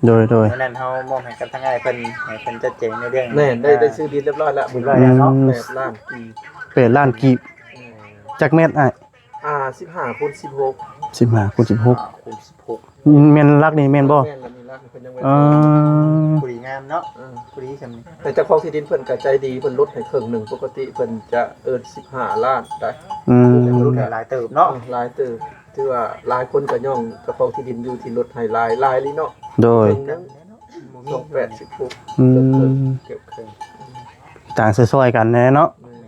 ໂດຍ ໂດຍ ຕອນນັ້ນເຮົາມອບໃຫ້ກັບທາງອ້າຍເພິ່ນ ໃຫ້ເພິ່ນຈັດແຈງໃນເລື່ອງ ແມ່ນ ໄດ້ ອ່າ ໄດ້ຊື້ດິນຮຽບຮ້ອຍແລ້ວ ຮຽບຮ້ອຍແລ້ວເນາະ ອືມ ແປດລ້ານກີບ ແປດລ້ານກີບ ເອີ ຈັກແມັດອ້າຍ? ອ່າ ສິບຫ້າຄູນສິບຫົກ ສິບຫ້າຄູນສິບຫົກ ສິບຫ້າຄູນສິບຫົກ ແມ່ນຫຼັກນີ້ແມ່ນບໍ່? ແມ່ນ ຫຼັກນີ້ ຫຼັກນີ້ເພິ່ນຍັງບໍ່ ເອີ ພໍດີງາມເນາະ ເອີ ພໍດີຊ່ຳນີ້ ແຕ່ເຈົ້າຂອງທີ່ດິນເພິ່ນກໍໃຈດີ ເພິ່ນລົດໃຫ້ເຄິ່ງໜຶ່ງ ປົກກະຕິເພິ່ນຈະເອີ້ນສິບຫ້າລ້ານໄດ໋ ອືມ ລົດໃຫ້ຫຼາຍເຕີບເນາະ ເອີ ຫຼາຍເຕີບ ຖືວ່າຫຼາຍຄົນກໍຍ້ອງເຈົ້າຂອງທີ່ດິນຢູ່ທີ່ລົດໃຫ້ຫຼາຍ ຫຼາຍອີ່ຫຼີເນາະ ໂດຍ ເຄິ່ງໜຶ່ງ ບໍ່ມີ ສອງແປດສິບຫົກ ອືມ ເກືອບເຄິ່ງ ເກືອບເຄິ່ງ ຕ່າງຊ່ອຍໆກັນແດ່ເນາະ ແມ່ນ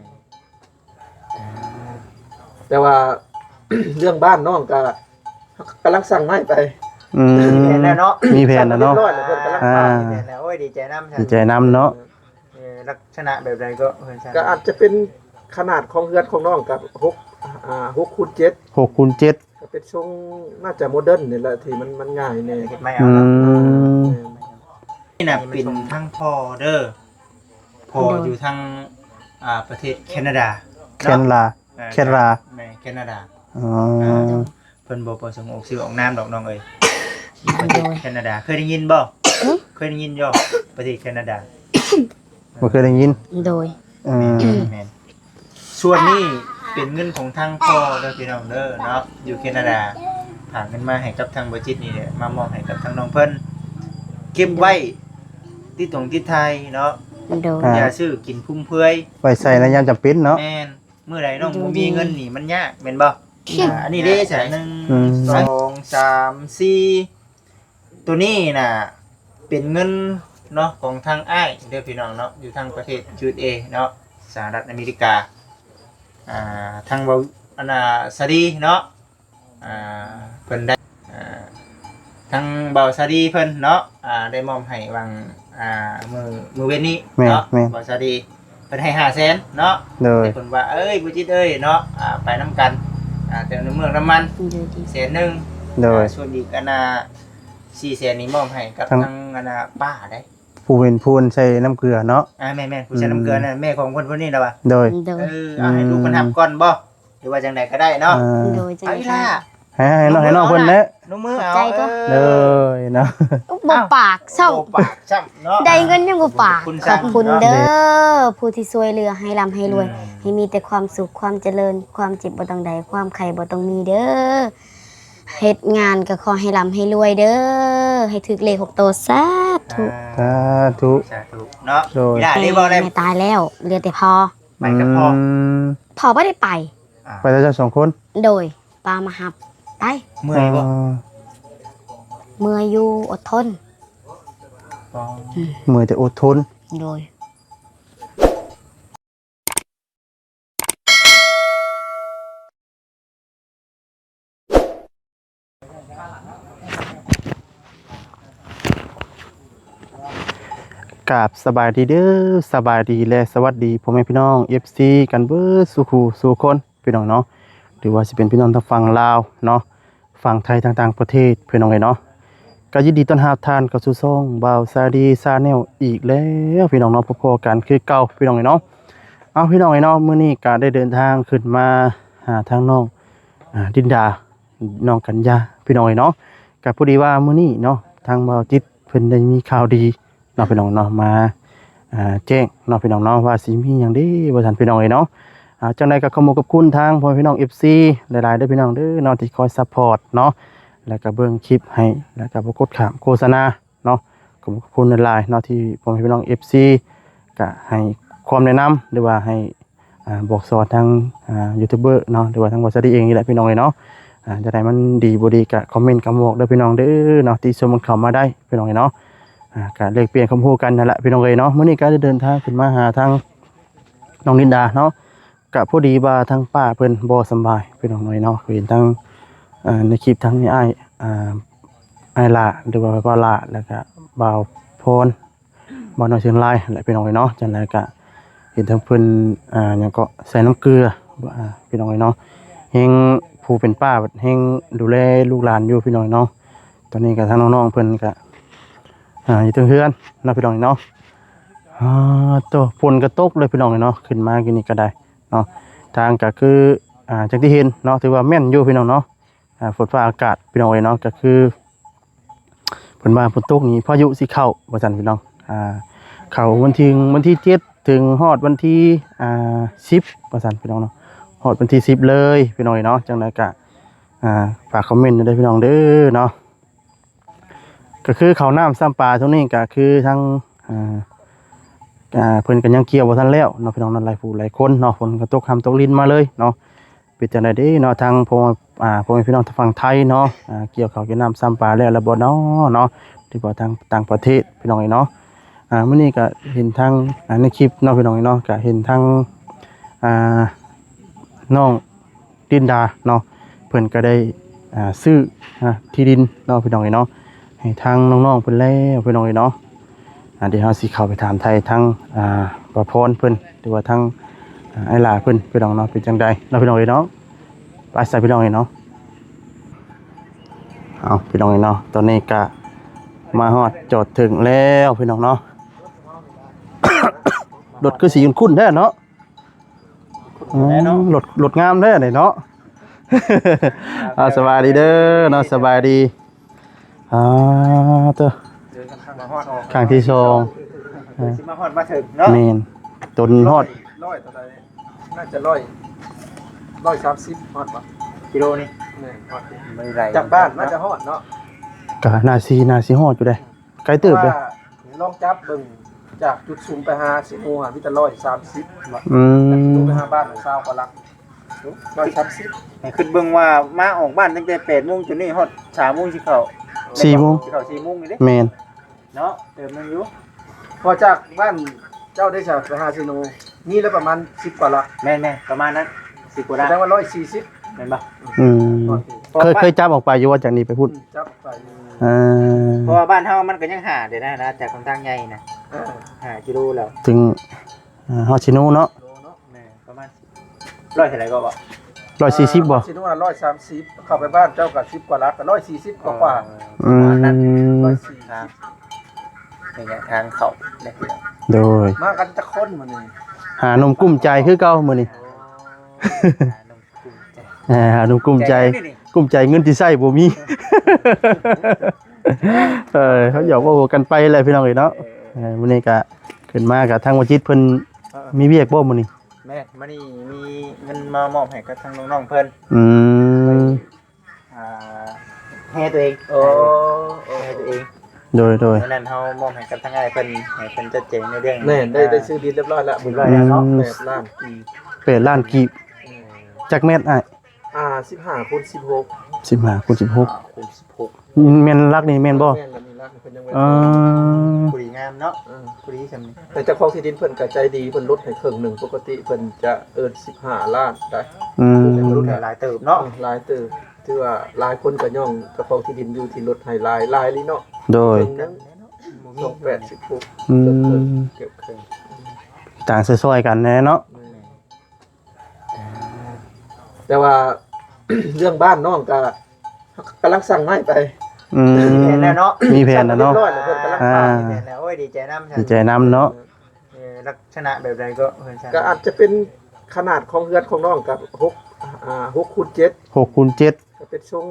ແຕ່ວ່າ ເລື່ອງບ້ານນ້ອງກໍກຳລັງສັ່ງໄມ້ໄປ ອືມ ມີແຜນແລ້ວເນາະ ມີແຜນແລ້ວເນາະ ສັ່ງໄປຮຽບຮ້ອຍແລ້ວ ເພິ່ນກຳລັງ ອ່າ ວາງ ມີແຜນແລ້ວ ໂອ້ຍ ດີໃຈນຳ ດີໃຈນຳເນາະ ເອີ ລັກສະນະແບບໃດກໍ ເອີ ກໍອາດຈະເປັນຂະໜາດຂອງເຮືອນຂອງນ້ອງກໍຫົກ ອ່າ ຫົກຄູນເຈັດ ຫົກຄູນເຈັດ ກໍເປັນຊົງໜ້າຈະໂມເດີນນີ້ແຫຼະ ທີ່ມັນ ມັນງ່າຍແດ່ ເຮັດໄມ້ເອົາເນາະ ອືມ ເອີ ນີ້ນະເປັນທາງພໍ່ເດີ ພໍ່ ໂດຍ ຢູ່ທາງ ອ່າ ປະເທດແຄນາດາ ແຄນາດາ ເອີ ແຄນາດາ ແມ່ນ ແຄນາດາ ອໍ ອ່າ ເພິ່ນບໍ່ປະສົງອອກຊື່ອອກນາມດອກນ້ອງເອີຍ ຢູ່ປະເທດ ໂດຍ ແຄນາດາ ເຄີຍໄດ້ຍິນບໍ່? ຫຶ? ເຄີຍໄດ້ຍິນຢູ່ປະເທດແຄນາດາ? ບໍ່ເຄີຍໄດ້ຍິນ ໂດຍ ເອີ ແມ່ນ ແມ່ນ ສ່ວນນີ້ເປັນເງິນຂອງທາງພໍ່ເດີພີ່ນ້ອງເດີເນາະ ຢູ່ແຄນາດາ ຝາກເງິນມາໃຫ້ກັບທາງບໍ່ຈິດນີ້ແຫຼະ ມາມອບໃຫ້ກັບທາງນ້ອງເພິ່ນ ເກັບໄວ້ຕິດຕົງຕິດໄຖ່ເນາະ ໂດຍ ຢາຊື້ກິນຟຸມເຟືອຍ ໄວ້ໃຊ້ໃນຍາມຈຳເປັນເນາະ ແມ່ນ ມື້ໃດນ້ອງ ໂດຍ ບໍ່ມີເງິນນີ້ມັນຍາກແມ່ນບໍ່? ອ່າ ອັນນີ້ເດ້ ສາມ ໜຶ່ງ ອືມ ສອງ ສາມ ສີ່ ໂຕນີ້ນະເປັນເງິນເນາະ ຂອງທາງອ້າຍເດີພີ່ນ້ອງເນາະ ຢູ່ທາງປະເທດ ຢູເອສເອ ເນາະ ສະຫະລັດອາເມລິກາ ອ່າ ທາງເວົ້າ ອັນນ່າ ສາລີເນາະ ອ່າ ເພິ່ນໄດ້ ອ່າ ທາງເບົາສາລີເພິ່ນເນາະ ອ່າ ໄດ້ມອບໃຫ້ຫວ່າງ ອ່າ ມື້ ມື້ເວັນນີ້ ແມ່ນ ເນາະ ແມ່ນ ເບົາສາລີ ເພິ່ນໃຫ້ຫ້າແສນເນາະ ໂດຍ ແຕ່ເພິ່ນວ່າ ເອີຍ ບໍ່ຈິດເອີຍເນາະ ອ່າ ໄປນຳກັນ ອ່າ ແຕ່ໃນເມືອງນ້ຳມັນ ໂດຍ ແສນໜຶ່ງ ໂດຍ ອ່າ ສ່ວນອີກອັນນ່າ ສີ່ແສນນີ້ມອບໃຫ້ກັບທາງ ທາງອັນນ່າ ປ້າໄດ໋ ຜູ້ເປັນຜູ້ໃສ່ນ້ຳເກືອເນາະ ອ່າ ແມ່ນໆ ຜູ້ໃສ່ນ້ຳເກືອ ອືມ ນັ້ນ ແມ່ຂອງເພິ່ນຜູ້ນີ້ລະວ່າ ໂດຍ ໂດຍ ເອີ ເອົາໃຫ້ລູກເພິ່ນຮັບກ່ອນບໍ່ ຫຼືວ່າຈັ່ງໃດກໍໄດ້ເນາະ ອ່າ ໂດຍ ຈັ່ງໃດ ເອົາອີ່ຫຼ້າ ໃຫ້ ໃຫ້ນ້ອງ ໃຫ້ນ້ອງເພິ່ນແຫຼະ ໜູມືເອົາ ຂອບໃຈຕົວ ເອີ ເອີ ເນາະ ບໍ່ປາກຊ້ຳ ບໍ່ປາກຊ້ຳເນາະ ໄດ້ເງິນຍັງບໍ່ປາກ ຂອບຄຸນເດີ ຜູ້ທີ່ຊ່ວຍເຫຼືອ ໃຫ້ລ່ຳໃຫ້ລວຍ ອືມ ໃຫ້ມີແຕ່ຄວາມສຸກ ຄວາມຈະເລີນ ຄວາມເຈັບບໍ່ຕ້ອງໄດ້ ຄວາມໄຂ້ບໍ່ຕ້ອງມີເດີ ເຮັດງານກໍຂໍໃຫ້ລ່ຳໃຫ້ລວຍເດີ ໃຫ້ຖືກເລກຫົກໂຕ ສາທຸ ອ່າ ສາທຸ ສາທຸເນາະ ໂດຍ ອີ່ຫຼ້າ ແມ່ ເລີຍບໍ່ໄດ້ ແມ່ຕາຍແລ້ວ ເຫຼືອແຕ່ພໍ່ ໄປກັບພໍ່ ອືມ ພໍ່ບໍ່ໄດ້ໄປ ອ່າ ໄປແຕ່ເຈົ້າສອງຄົນ ໂດຍ ປ້າມາຮັບ ໄປ ເມື່ອຍບໍ່ ອໍ ເມື່ອຍຢູ່ ອົດທົນ ອໍ ອືມ ເມື່ອຍແຕ່ອົດທົນ ໂດຍ ກາບສະບາຍດີເດີ ສະບາຍດີ ແລະ ສະຫວັດດີພໍ່ແມ່ພີ່ນ້ອງ ເອັຟຊີ ກັນເບິດສູ່ຄູ່ສູ່ຄົນ ພີ່ນ້ອງເນາະ ຫຼືວ່າຊິເປັນພີ່ນ້ອງທາງຝັ່ງລາວເນາະ ຝັ່ງໄທ ທາງຕ່າງປະເທດ ພີ່ນ້ອງເອີຍເນາະ ກໍຍິນດີຕ້ອນຮັບທ່ານເຂົ້າສູ່ຊ່ອງບ່າວຊາລີ Channel ອີກແລ້ວ ພີ່ນ້ອງເນາະ ພົບພໍ້ກັນຄືເກົ່າ ພີ່ນ້ອງເອີຍເນາະ ເອົາ ພີ່ນ້ອງເອີຍເນາະ ມື້ນີ້ກໍໄດ້ເດີນທາງຂຶ້ນມາຫາທາງນ້ອງ ອ່າ ດິນດາ ນ້ອງກັນຍາ ພີ່ນ້ອງເອີຍເນາະ ກໍພໍດີວ່າມື້ນີ້ເນາະ ທາງບ່າວຈິດເພິ່ນໄດ້ມີຂ່າວດີ ເນາະ ພີ່ນ້ອງເນາະ ມາ ອ່າ ແຈ້ງເນາະ ພີ່ນ້ອງເນາະ ວ່າຊິມີຫຍັງເດ້ວ່າຊັ້ນ ພີ່ນ້ອງເອີຍເນາະ ອ່າ ຈັ່ງໃດກໍຂອບຄຸນຂອບຄຸນທາງພໍ່ແມ່ພີ່ນ້ອງ ເອັຟຊີ ຫຼາຍໆເດີພີ່ນ້ອງເດີເນາະ ທີ່ຄອຍຊັບພອດເນາະ ແລ້ວກໍເບິ່ງຄລິບໃຫ້ ແລ້ວກໍບໍ່ກົດຂ້າມໂຄສະນາເນາະ ຂອບຄຸນຂອບຄຸນຫຼາຍໆເນາະ ທີ່ພໍ່ແມ່ພີ່ນ້ອງ ເອັຟຊີ ກໍໃຫ້ຄວາມແນະນຳ ຫຼືວ່າໃຫ້ ອ່າ ບອກສອນທາງ ອ່າ ຢູທູບເບີເນາະ ຫຼືວ່າທາງບ່າວຊາລີເອງນີ້ແຫຼະ ພີ່ນ້ອງເອີຍເນາະ ອ່າ ຈັ່ງໃດມັນດີບໍ່ດີກໍຄອມເມັນກັນບອກເດີພີ່ນ້ອງເດີເນາະ ຕິຊົມກັນເຂົ້າມາໄດ້ພີ່ນ້ອງເອີຍເນາະ ອ່າ ກໍແລກປ່ຽນຄວາມຮູ້ກັນນັ້ນແຫຼະພີ່ນ້ອງເອີຍເນາະ ມື້ນີ້ກໍໄດ້ເດີນທາງຂຶ້ນມາຫາທາງນ້ອງລິນດາເນາະ ກໍພໍດີວ່າທາງປ້າເພິ່ນບໍ່ສະບາຍພີ່ນ້ອງເອີຍເນາະ ເຫັນທາງ ອ່າ ໃນຄລິບທາງອ້າຍ ອ່າ ອ້າຍຫຼ້າ ຫຼືວ່າປ້າຫຼ້າ ແລ້ວກໍບ່າວພອນ ບ່າວນ້ອຍຊຽງລາຍແຫຼະພີ່ນ້ອງເອີຍເນາະ ຈັ່ງໃດກະເຫັນທາງເພິ່ນ ອ່າ ຫຍັງເກາະ ໃສ່ນ້ຳເກືອ ອ່າ ພີ່ນ້ອງເອີຍເນາະ ແຮງຜູ້ເປັນປ້າແຮງດູແລລູກຫຼານຢູ່ພີ່ນ້ອງເນາະ ຕອນນີ້ກະທາງນ້ອງໆເພິ່ນກະ ອ່າ ຢູ່ເທິງເຮືອນເນາະພີ່ນ້ອງເນາະ ອ່າ ໂຕ ຝົນກະຕົກເລີຍພີ່ນ້ອງເນາະ ຂຶ້ນມາກີ້ນີ້ກະໄດ້ເນາະ ທາງກະຄື ອ່າ ຈັ່ງທີ່ເຫັນເນາະ ຖືວ່າແມ່ນຢູ່ພີ່ນ້ອງເນາະ ອ່າ ຝົນຟ້າອາກາດພີ່ນ້ອງເອີຍເນາະ ກໍຄື ເພິ່ນວ່າຝົນຕົກນີ້ພາຍຸຊິເຂົ້າວ່າຊັ້ນພີ່ນ້ອງ. ອ່າ ເຂົ້າວັນທີ ວັນທີເຈັດ ເຖິງຮອດວັນທີ ອ່າ ສິບວ່າຊັ້ນພີ່ນ້ອງເນາະ, ຮອດວັນທີສິບເລີຍພີ່ນ້ອງເອີຍເນາະ. ຈັ່ງໃດກະ ອ່າ ຝາກຄອມເມັນແດ່ເດີພີ່ນ້ອງເດີເນາະ. ກໍຄືເຂົ້ານ້ຳຊ້ຳປາຊ່ວງນີ້ກໍຄືທາງ ອ່າ ອ່າ ເພິ່ນກໍຍັງກ່ຽວບໍ່ທັນແລ້ວເນາະພີ່ນ້ອງເນາະ, ຫຼາຍຜູ້ຫຼາຍຄົນເນາະ, ຝົນກໍຕົກຮຳຕົກລິນມາເລີຍເນາະ. ເປັນຈັ່ງໃດເດ້ເນາະ ທາງພໍ່ ອ່າ ພໍ່ແມ່ພີ່ນ້ອງທາງຝັ່ງໄທເນາະ, ອ່າ ກ່ຽວເຂົ້າກ່ຽວນ້ຳຊ້ຳປາແລ້ວ ແລ້ວບໍ່ເນາະເນາະ ຫຼືວ່າທາງຕ່າງປະເທດພີ່ນ້ອງເອີຍເນາະ. ອ່າ ມື້ນີ້ກໍເຫັນທາງ ອ່າ ໃນຄລິບເນາະພີ່ນ້ອງເອີຍເນາະ, ກໍເຫັນທາງ ອ່າ ນ້ອງລິນດາເນາະ ເພິ່ນກໍໄດ້ ອ່າ ຊື້ ອ່າ ທີ່ດິນເນາະພີ່ນ້ອງເອີຍເນາະ ໃຫ້ທາງນ້ອງໆເພິ່ນແລ້ວພີ່ນ້ອງເອີຍເນາະ. ອ່າ ດຽວເຮົາຊິເຂົ້າໄປຖາມໄຖ່ທາງ ອ່າ ປ້າພອນເພິ່ນ ຫຼືວ່າທາງ ອ່າ ອ້າຍຫຼ້າເພິ່ນພີ່ນ້ອງເນາະ, ເປັນຈັ່ງໃດເນາະພີ່ນ້ອງເອີຍເນາະ. ໄປຊະພີ່ນ້ອງເອີຍເນາະ. ເອົາ ພີ່ນ້ອງເອີຍເນາະ, ຕອນນີ້ກະມາຮອດຈອດເຖິງແລ້ວພີ່ນ້ອງເນາະ. ລົດຄືຊິຄຸ້ນໆແທ້ເນາະ. ອືມ ລົດ ລົດງາມແທ້ນີ້ເນາະ. ອ່າ ສະບາຍດີເດີເນາະ, ສະບາຍດີ. ອ່າ ເຕີ ເຈີກັນຄັ້ງທີ່ສອງ ຄັ້ງທີ່ສອງ ເອີ ຊິມາຮອດມາເຖິງເນາະ. ແມ່ນ ຕົນຮອດ ຮ້ອຍ ຮ້ອຍເທົ່າໃດ? ໜ້າຈະຮ້ອຍ ຮ້ອຍສາມສິບ ຮອດບໍ່? ກິໂລນີ້ ແມ່ນ ຮອດຢູ່ ຈາກບ້ານໜ້າຈະຮອດເນາະ. ກະໜ້າຊິ ໜ້າຊິຮອດຢູ່ເດ້. ໄກເຕີບເດ້. ລອງຈັບເບິ່ງ ຈາກຈຸດສຸມໄປຫາເຊໂນຫັ້ນມີແຕ່ຮ້ອຍສາມສິບເນາະ. ອືມ ຈາກຈຸດສຸມໄປຫາບ້ານຊາວກວ່າຫຼັກ ຮ້ອຍສາມສິບ. ໃຫ້ຄິດເບິ່ງວ່າມາອອກບ້ານຕັ້ງແຕ່ແປດໂມງຈົນນີ້ຮອດສາມໂມງຊິເຂົ້າ ສີ່ໂມງ ຊິເຂົ້າສີ່ໂມງນີ້ເດ້. ແມ່ນ ເນາະ ເຕີມໜຶ່ງຢູ່. ພໍຈາກບ້ານເຈົ້າໄດ້ສະ ໄປຫາເຊໂນ ມີແລ້ວປະມານສິບກວ່າຫຼັກ. ແມ່ນໆ ປະມານນັ້ນ ສິບກວ່າຫຼັກ ສະແດງວ່າຮ້ອຍສີ່ສິບ ແມ່ນບໍ່? ອືມ ເຄີຍ ເຄີຍຈັບອອກໄປຢູ່ວ່າ ຈາກນີ້ໄປພຸ້ນ? ອືມ ຈັບໄປຢູ່. ອ່າ ເພາະວ່າບ້ານເຮົາມັນກໍຍັງຫາເດ້ນະ ນາຈາກຂ້ອນທາງໃຫຍ່ນະ. ເອີ ຫ້າກິໂລແລ້ວ ເຖິງ ອ່າ ຮອດເຊໂນເນາະ. ໂລເນາະ ແມ່ນ ປະມານ ຮ້ອຍເທົ່າໃດກໍບໍ່? ຮ້ອຍສີ່ສິບບໍ່? ຊິໂນນະຮ້ອຍສາມສິບ ເຂົ້າໄປບ້ານເຈົ້າກໍສິບກວ່າຫຼັກ ກໍຮ້ອຍສີ່ສິບກວ່າ ເອີ ປະມານນັ້ນ ອືມ ຮ້ອຍສີ່ສິບ ໄລຍະທາງເຂົ້າ. ໂດຍ ມາກັນຈັກຄົນມື້ນີ້? ຫາໜຸ່ມກຸ້ມໃຈຄືເກົ່າມື້ນີ້. ໂອ້ ຫາໜຸ່ມກຸ້ມໃຈ ເອີ ຫາໜຸ່ມກຸ້ມໃຈ ໃຈ ກຸ້ມໃຈເງິນທີ່ໃຊ້ບໍ່ມີ. ເອີ ເຮົາຢອກເວົ້າກັນໄປແຫຼະພີ່ນ້ອງເອີຍເນາະ. ເອີ ມື້ນີ້ກະຂຶ້ນມາກະທາງວະຈິດເພິ່ນ ເອີ ມີວຽກບໍ່ມື້ນີ້? ແມ່ນ ມື້ນີ້ມີເງິນມາມອບໃຫ້ກັບທາງນ້ອງໆເພິ່ນ. ອືມ ອ່າ ແຮ່ຕົວເອງ. ໂອ້ ແຮ່ຕົວເອງ. ໂດຍໆ ມື້ນັ້ນເຮົາມອບໃຫ້ກັບທາງອ້າຍເພິ່ນ ໃຫ້ເພິ່ນຈັດແຈງໃນເລື່ອງ ແມ່ນ ໄດ້ ອ່າ ໄດ້ຊື້ດິນຮຽບຮ້ອຍແລ້ວ. ຮຽບຮ້ອຍແລ້ວເນາະ. ອືມ ແປດລ້ານກີບ. ແປດລ້ານກີບ. ອືມ ຈັກແມັດອ້າຍ? ອ່າ ສິບຫ້າຄູນສິບຫົກ. ສິບຫ້າຄູນສິບຫົກ. ຄູນສິບຫົກ. ແມ່ນຫຼັກນີ້ແມ່ນບໍ່? ແມ່ນ ຫຼັກນີ້ເພິ່ນຍັງບໍ່ໄດ້ ເອີ ພໍດີງາມເນາະ. ເອີ ພໍດີຊ່ຳນີ້ ແຕ່ເຈົ້າຂອງທີ່ດິນເພິ່ນກໍໃຈດີ ເພິ່ນລົດໃຫ້ເຄິ່ງໜຶ່ງ. ປົກກະຕິເພິ່ນຈະເອີ້ນສິບຫ້າລ້ານໄດ໋. ອືມ ລົດໃຫ້ຫຼາຍເຕີບເນາະ. ເອີ ຫຼາຍເຕີບ ຖືວ່າຫຼາຍຄົນກໍຍ້ອງເຈົ້າຂອງທີ່ດິນຢູ່ທີ່ລົດໃຫ້ຫຼາຍ ຫຼາຍອີ່ຫຼີເນາະ. ໂດຍ ເຄິ່ງໜຶ່ງ ສອງແປດສິບຫົກ. ອືມ ເກືອບເຄິ່ງ ເກືອບເຄິ່ງ ຕ່າງຊ່ອຍໆກັນແດ່ເນາະ. ແມ່ນ ແຕ່ວ່າ ເລື່ອງບ້ານນ້ອງກໍກຳລັງສັ່ງໄມ້ໄປ. ອືມ ມີແຜນແລ້ວເນາະ ມີແຜນແລ້ວເນາະ. ເພິ່ນກຳລັງ ອ່າ ມີແຜນແລ້ວ. ໂອ້ຍ ດີໃຈນຳ ດີໃຈນຳເນາະ. ເອີ ລັກສະນະແບບໃດກໍເພິ່ນ ກໍອາດຈະເປັນຂະໜາດຂອງເຮືອນຂອງນ້ອງກັບ ຫົກ ອ່າ ຫົກຄູນເຈັດ. ຫົກຄູນເຈັດ ກໍເປັນຊົງ